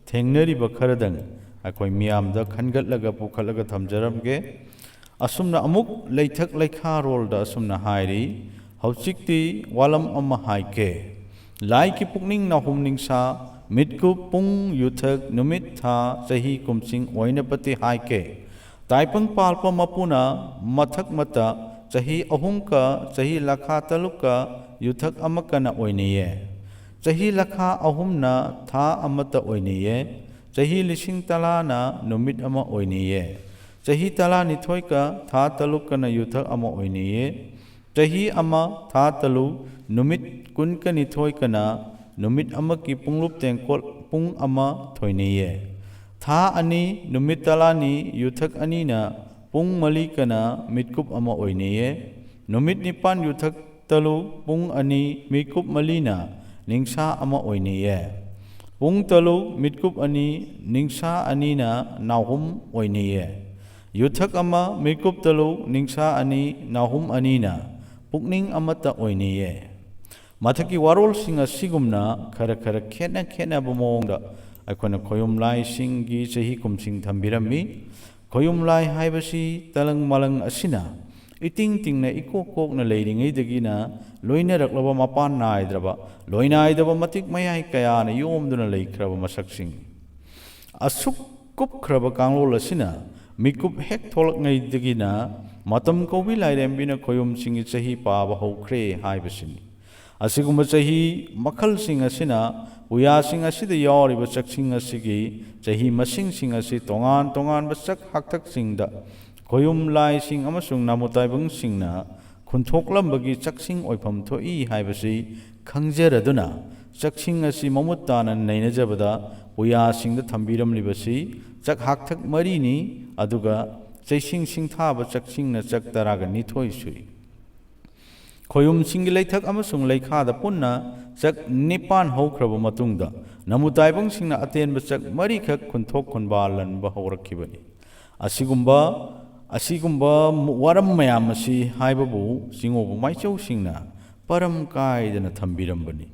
ꯊꯦꯡꯅꯔꯤꯕ ꯈꯔꯗꯪ ꯑꯩꯈꯣꯏ ꯃꯤꯌꯥꯝꯗ ꯈꯟꯒꯠꯂꯒ ꯄꯨꯈꯠꯂꯒ ꯊꯝꯖꯔꯝꯒꯦ꯫ ꯑꯁꯨꯝꯅ ꯑꯃꯨꯛ ꯂꯩꯊꯛ ꯂꯩꯈꯥꯔꯣꯜꯗ ꯑꯁꯨꯝꯅ ꯍꯥꯏꯔꯤ, ꯍꯧꯖꯤꯛꯇꯤ ꯋꯥꯂꯝ ꯑꯃ ꯍꯥꯏꯒꯦ꯫ ꯂꯥꯏꯒꯤ ꯄꯨꯛꯅꯤꯡ ꯅꯥꯍꯨꯝ ꯅꯤꯡꯁꯥ, ꯃꯤꯠꯀꯨꯞ ꯄꯨꯡ ꯌꯨꯊꯛ ꯅꯨꯃꯤꯠ ꯊꯥ ꯆꯍꯤ ꯀꯨꯝꯁꯤꯡ ꯑꯣꯏꯅꯄꯇꯤ ꯍꯥꯏꯒꯦ꯫ ꯇꯥꯏꯄꯪ ꯄꯥꯜꯄ ꯃꯄꯨꯅ ꯃꯊꯛ ꯃꯇ ꯆꯍꯤ ꯑꯍꯨꯝꯀ ꯆꯍꯤ ꯂꯥꯈꯥ ꯇꯔꯨꯛꯀ ꯌꯨꯊꯛ ꯑꯃꯀꯅ ꯑꯣꯏꯅꯩꯌꯦ꯫ ꯆꯍꯤ ꯂꯥꯈꯥ ꯑꯍꯨꯝꯅ ꯊꯥ ꯑꯃꯇ ꯑꯣꯏꯅꯩꯌꯦ꯫ ꯆꯍꯤ ꯂꯤꯁꯤꯡ ꯇꯔꯥꯅ ꯅꯨꯃꯤꯠ ꯑꯃ ꯑꯣꯏꯅꯩꯌꯦ꯫ ꯆꯍꯤ ꯇꯔꯥꯅꯤꯊꯣꯏꯀ ꯊꯥ ꯇꯔꯨꯛꯀꯅ ꯌꯨꯊꯛ ꯑꯃ ꯑꯣꯏꯅꯩꯌꯦ꯫ ꯆꯍꯤ ꯑꯃ ꯊꯥ ꯇꯔꯨꯛ ꯅꯨꯃꯤꯠ ꯀꯨꯟꯀꯅꯤꯊꯣꯏꯀꯅ ꯅꯨꯃꯤꯠ ꯑꯃꯒꯤ ꯄꯨꯡꯂꯨꯞ ꯇꯦꯡꯀꯣꯠ ꯄꯨꯡ ꯑꯃ ꯊꯣꯏꯅꯩꯌꯦ꯫ ꯊꯥ ꯑꯅꯤ ꯅꯨꯃꯤꯠ ꯇꯔꯥꯅꯤ ꯌꯨꯊꯛ ꯑꯅꯤꯅ ꯄꯨꯡ ꯃꯔꯤꯀꯅ ꯃꯤꯠꯀꯨꯞ ꯑꯃ ꯑꯣꯏꯅꯩꯌꯦ꯫ ꯅꯨꯃꯤꯠ ꯅꯤꯄꯥꯟ ꯌꯨꯊꯛ ꯇꯔꯨꯛ ꯄꯨꯡ ꯑꯅꯤ ꯃꯤꯠꯀꯨꯞ ꯃꯔꯤꯅ ꯅꯤꯡꯁꯥ ꯑꯃ ꯑꯣꯏꯅꯩꯌꯦ꯫ ꯄꯨꯡ ꯇꯔꯨꯛ ꯃꯤꯠꯀꯨꯞ ꯑꯅꯤ ꯅꯤꯡꯁꯥ ꯑꯅꯤꯅ ꯅꯥꯍꯨꯝ ꯑꯣꯏꯅꯩꯌꯦ꯫ ꯌꯨꯊꯛ ꯑꯃ ꯃꯤꯠꯀꯨꯞ ꯇꯔꯨꯛ ꯅꯤꯡꯁꯥ ꯑꯅꯤ ꯅꯥꯍꯨꯝ ꯑꯅꯤꯅ ꯄꯨꯛꯅꯤꯡ ꯑꯃꯠꯇ ꯑꯣꯏꯅꯩꯌꯦ꯫ ꯃꯊꯛꯀꯤ ꯋꯥꯔꯣꯜꯁꯤꯡ ꯑꯁꯤꯒꯨꯝꯅ ꯈꯔ ꯈꯔ ꯈꯦꯠꯅ ꯈꯦꯠꯅꯕ ꯃꯑꯣꯡꯗ ꯑꯩꯈꯣꯏꯅ ꯈꯣꯌꯨꯝ ꯂꯥꯏꯁꯤꯡꯒꯤ ꯆꯍꯤ ꯀꯨꯝꯁꯤꯡ ꯊꯝꯕꯤꯔꯝꯃꯤ꯫ ꯈꯣꯌꯨꯝ ꯂꯥꯏ ꯍꯥꯏꯕꯁꯤ ꯇꯂꯪ ꯃꯂꯪ ꯑꯁꯤꯅ ꯏꯇꯤꯡ ꯇꯤꯡꯅ ꯏꯀꯣꯛ ꯀꯣꯛꯅ ꯂꯩꯔꯤꯉꯩꯗꯒꯤꯅ ꯂꯣꯏꯅꯔꯛꯂꯕ ꯃꯄꯥꯟ ꯅꯥꯏꯗ꯭ꯔꯕ, ꯂꯣꯏꯅꯥꯏꯗꯕ ꯃꯇꯤꯛ ꯃꯌꯥꯏ ꯀꯌꯥꯅ ꯌꯣꯝꯗꯨꯅ ꯂꯩꯈ꯭ꯔꯕ ꯃꯁꯛꯁꯤꯡꯅꯤ꯫ ꯑꯁꯨꯛ ꯀꯨꯞꯈ꯭ꯔꯕ ꯀꯥꯡꯂꯣꯜ ꯑꯁꯤꯅ ꯃꯤꯀꯨꯞ ꯍꯦꯛ ꯊꯣꯛꯂꯛꯉꯩꯗꯒꯤꯅ ꯃꯇꯝ ꯀꯧꯕꯤ ꯂꯥꯏꯔꯦꯝꯕꯤꯅ ꯈꯣꯌꯨꯝꯁꯤꯡꯒꯤ ꯆꯍꯤ ꯄꯥꯕ ꯍꯧꯈ꯭ꯔꯦ ꯍꯥꯏꯕꯁꯤꯅꯤ꯫ ꯑꯁꯤꯒꯨꯝꯕ ꯆꯍꯤ ꯃꯈꯜꯁꯤꯡ ꯑꯁꯤꯅ ꯄꯨꯌꯥꯁꯤꯡ ꯑꯁꯤꯗ ꯌꯥꯎꯔꯤꯕ ꯆꯛꯁꯤꯡ ꯑꯁꯤꯒꯤ ꯆꯍꯤ ꯃꯁꯤꯡꯁꯤꯡ ꯑꯁꯤ ꯇꯣꯉꯥꯟ ꯇꯣꯉꯥꯟꯕ ꯆꯛ ꯍꯥꯛꯊꯛꯁꯤꯡꯗ ꯈꯣꯌꯨꯝ ꯂꯥꯏꯁꯤꯡ ꯑꯃꯁꯨꯡ ꯅꯥꯃꯨ ꯇꯥꯏꯕꯪꯁꯤꯡꯅ ꯈꯨꯟꯊꯣꯛꯂꯝꯕꯒꯤ ꯆꯛꯁꯤꯡ ꯑꯣꯏꯐꯝ ꯊꯣꯛꯏ ꯍꯥꯏꯕꯁꯤ ꯈꯪꯖꯔꯗꯨꯅ, ꯆꯛꯁꯤꯡ ꯑꯁꯤ ꯃꯃꯨꯠ ꯇꯥꯅ ꯅꯩꯅꯖꯕꯗ ꯄꯨꯌꯥꯁꯤꯡꯗ ꯊꯝꯕꯤꯔꯝꯂꯤꯕꯁꯤ ꯆꯛ ꯍꯥꯛꯊꯛ ꯃꯔꯤꯅꯤ, ꯑꯗꯨꯒ ꯆꯩꯁꯤꯡ ꯁꯤꯡꯊꯥꯕ ꯆꯛꯁꯤꯡꯅ ꯆꯛ ꯇꯔꯥꯒ ꯅꯤꯊꯣꯏ ꯁꯨꯏ꯫ ꯈꯣꯌꯨꯝꯁꯤꯡꯒꯤ ꯂꯩꯊꯛ ꯑꯃꯁꯨꯡ ꯂꯩꯈꯥꯗ ꯄꯨꯟꯅ ꯆꯛ ꯅꯤꯄꯥꯟ ꯍꯧꯈ꯭ꯔꯕ ꯃꯇꯨꯡꯗ, ꯅꯥꯃꯨ ꯇꯥꯏꯕꯪꯁꯤꯡꯅ ꯑꯇꯦꯟꯕ ꯆꯛ ꯃꯔꯤꯈꯛ ꯈꯨꯟꯊꯣꯛ ꯈꯨꯟꯕꯥꯜꯍꯟꯕ ꯍꯧꯔꯛꯈꯤꯕꯅꯤ꯫ ꯑꯁꯤꯒꯨꯝꯕ, ꯑꯁꯤꯒꯨꯝꯕ ꯋꯥꯔꯝ ꯃꯌꯥꯝ ꯑꯁꯤ ꯍꯥꯏꯕꯕꯨ ꯆꯤꯡꯉꯧꯕ ꯃꯥꯏꯆꯧꯁꯤꯡꯅ ꯄꯔꯝ ꯀꯥꯏꯗꯅ ꯊꯝꯕꯤꯔꯝꯕꯅꯤ꯫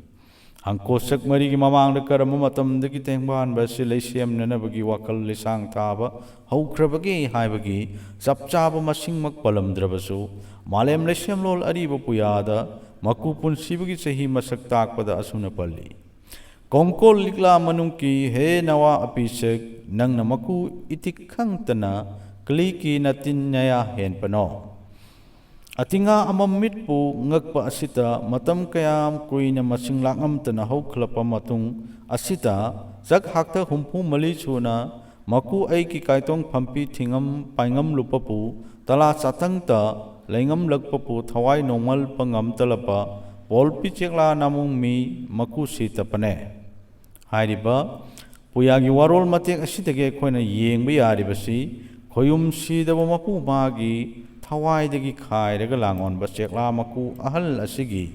ꯍꯪꯀꯣ ꯆꯛ ꯃꯔꯤꯒꯤ ꯃꯃꯥꯡꯗ ꯀꯔꯝꯕ ꯃꯇꯝꯗꯒꯤ ꯇꯦꯡꯕꯥꯟꯕ ꯑꯁꯤ ꯂꯩꯁꯦꯝꯅꯅꯕꯒꯤ ꯋꯥꯈꯜ ꯂꯩꯁꯥꯡ ꯊꯥꯕ ꯍꯧꯈ꯭ꯔꯕꯒꯦ ꯍꯥꯏꯕꯒꯤ ꯆꯞ ꯆꯥꯕ ꯃꯁꯤꯡꯃꯛ ꯄꯜꯂꯝꯗ꯭ꯔꯕꯁꯨ, ꯃꯥꯂꯦꯝ ꯂꯩꯁꯦꯝꯂꯣꯜ ꯑꯔꯤꯕ ꯄꯨꯌꯥꯗ ꯃꯀꯨ ꯄꯨꯟꯁꯤꯕꯒꯤ ꯆꯍꯤ ꯃꯁꯛ ꯇꯥꯛꯄꯗ ꯑꯁꯨꯝꯅ ꯄꯜꯂꯤ: "ꯀꯣꯡꯀꯣꯜ ꯂꯤꯛꯂꯥ ꯃꯅꯨꯡꯒꯤ ꯍꯦ ꯅꯋꯥ ꯑꯄꯤꯁꯛ, ꯅꯪꯅ ꯃꯀꯨ ꯏꯇꯤꯛ ꯈꯪꯇꯅ ꯀꯂꯤꯀꯤ ꯅꯥꯇꯤꯟ ꯅꯌꯥ ꯍꯦꯟꯕꯅꯣ?" ꯑꯇꯤꯉꯥ ꯑꯃꯝ ꯃꯤꯠꯄꯨ ꯉꯛꯄ ꯑꯁꯤꯗ ꯃꯇꯝ ꯀꯌꯥꯝ ꯀꯨꯏꯅ ꯃꯁꯤꯡ ꯂꯥꯛꯉꯝꯇꯅ ꯍꯧꯈꯠꯂꯛꯄ ꯃꯇꯨꯡ ꯑꯁꯤꯗ, ꯆꯥꯛ ꯍꯥꯛꯇ ꯍꯨꯝꯐꯨ ꯃꯔꯤ ꯁꯨꯅ ꯃꯀꯨ ꯑꯩꯒꯤ ꯀꯥꯏꯇꯣꯡ ꯐꯝꯄꯤ ꯊꯤꯉꯝ ꯄꯥꯏꯉꯝꯂꯨꯄꯄꯨ, ꯇꯂꯥ ꯆꯥꯇꯪꯇ ꯂꯩꯉꯝꯂꯛꯄꯄꯨ ꯊꯋꯥꯏ ꯅꯣꯡꯃꯜꯄ ꯉꯝꯇꯂꯄ ꯄꯣꯜꯄꯤ ꯆꯦꯛꯂꯥ ꯅꯥꯃꯨꯡ ꯃꯤ ꯃꯀꯨ ꯁꯤꯇꯄꯅꯦ꯫ ꯍꯥꯏꯔꯤꯕ ꯄꯨꯌꯥꯒꯤ ꯋꯥꯔꯣꯜ ꯃꯇꯦꯛ ꯑꯁꯤꯗꯒꯤ ꯑꯩꯈꯣꯏꯅ ꯌꯦꯡꯕ ꯌꯥꯔꯤꯕꯁꯤ, ꯈꯣꯌꯨꯝ ꯁꯤꯗꯕ ꯃꯄꯨ ꯃꯥꯒꯤ ꯊꯋꯥꯏꯗꯒꯤ ꯈꯥꯏꯔꯒ ꯂꯥꯡꯉꯣꯟꯕ ꯆꯦꯛꯂꯥ ꯃꯀꯨ ꯑꯍꯜ ꯑꯁꯤꯒꯤ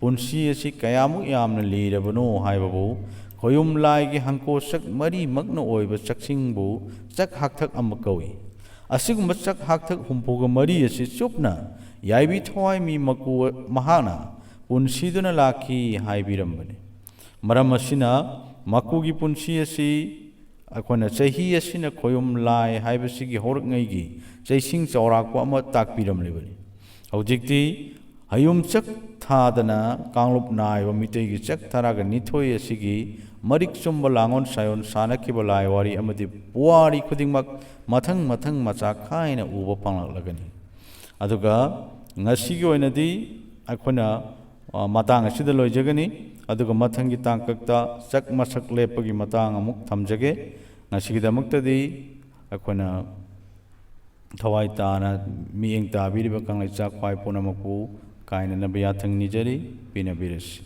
ꯄꯨꯟꯁꯤ ꯑꯁꯤ ꯀꯌꯥꯃꯨꯛ ꯌꯥꯝꯅ ꯂꯤꯔꯕꯅꯣ ꯍꯥꯏꯕꯕꯨ, ꯈꯣꯌꯨꯝ ꯂꯥꯏꯒꯤ ꯍꯪꯀꯣ ꯆꯛ ꯃꯔꯤꯃꯛꯅ ꯑꯣꯏꯕ ꯆꯛꯁꯤꯡꯕꯨ ꯆꯛ ꯍꯥꯛꯊꯛ ꯑꯃ ꯀꯧꯏ꯫ ꯑꯁꯤꯒꯨꯝꯕ ꯆꯛ ꯍꯥꯛꯊꯛ ꯍꯨꯝꯐꯨꯒ ꯃꯔꯤ ꯑꯁꯤ ꯆꯨꯞꯅ ꯌꯥꯏꯕꯤ ꯊꯋꯥꯏ ꯃꯤ ꯃꯀꯨ ꯃꯍꯥꯛꯅ ꯄꯨꯟꯁꯤꯗꯨꯅ ꯂꯥꯛꯈꯤ ꯍꯥꯏꯕꯤꯔꯝꯕꯅꯤ꯫ ꯃꯔꯝ ꯑꯁꯤꯅ ꯃꯀꯨꯒꯤ ꯄꯨꯟꯁꯤ ꯑꯁꯤ ꯑꯩꯈꯣꯏꯅ ꯆꯍꯤ ꯑꯁꯤꯅ ꯈꯣꯌꯨꯝ ꯂꯥꯏ ꯍꯥꯏꯕꯁꯤꯒꯤ ꯍꯧꯔꯛꯉꯩꯒꯤ ꯆꯩꯁꯤꯡ ꯆꯥꯎꯔꯥꯛꯄ ꯑꯃ ꯇꯥꯛꯄꯤꯔꯝꯂꯤꯕꯅꯤ꯫ ꯍꯧꯖꯤꯛꯇꯤ ꯍꯌꯨꯝ ꯆꯛ ꯊꯥꯗꯅ ꯀꯥꯡꯂꯨꯞ ꯅꯥꯏꯕ ꯃꯤꯇꯩꯒꯤ ꯆꯛ ꯇꯔꯥꯒ ꯅꯤꯊꯣꯏ ꯑꯁꯤꯒꯤ ꯃꯔꯤꯛ ꯆꯨꯝꯕ ꯂꯥꯡꯑꯣꯟ ꯁꯥꯌꯣꯟ ꯁꯥꯅꯈꯤꯕ ꯂꯥꯏ ꯋꯥꯔꯤ ꯑꯃꯗꯤ ꯄꯨꯋꯥꯔꯤ ꯈꯨꯗꯤꯡꯃꯛ ꯃꯊꯪ ꯃꯊꯪ ꯃꯆꯥ ꯈꯥꯏꯅ ꯎꯕ ꯐꯪꯂꯛꯂꯒꯅꯤ꯫ ꯑꯗꯨꯒ ꯉꯁꯤꯒꯤ ꯑꯣꯏꯅꯗꯤ ꯑꯩꯈꯣꯏꯅ, ꯑ, ꯃꯇꯥꯡ ꯑꯁꯤꯗ ꯂꯣꯏꯖꯒꯅꯤ꯫ ꯑꯗꯨꯒ ꯃꯊꯪꯒꯤ ꯇꯥꯡꯀꯛꯇ ꯆꯛ ꯃꯁꯛ ꯂꯦꯞꯄꯒꯤ ꯃꯇꯥꯡ ꯑꯃꯨꯛ ꯊꯝꯖꯒꯦ꯫ ꯉꯁꯤꯒꯤꯗꯃꯛꯇꯗꯤ ꯑꯩꯈꯣꯏꯅ ꯊꯋꯥꯏ ꯇꯥꯅ ꯃꯤꯠꯌꯦꯡ ꯇꯥꯕꯤꯔꯤꯕ ꯀꯪꯂꯩꯆꯥ ꯈ꯭ꯋꯥꯏ ꯄꯨꯝꯅꯃꯛꯄꯨ ꯀꯥꯏꯅꯅꯕ ꯌꯥꯊꯪ ꯅꯤꯖꯔꯤ꯫ ꯄꯤꯅꯕꯤꯔꯁꯤ꯫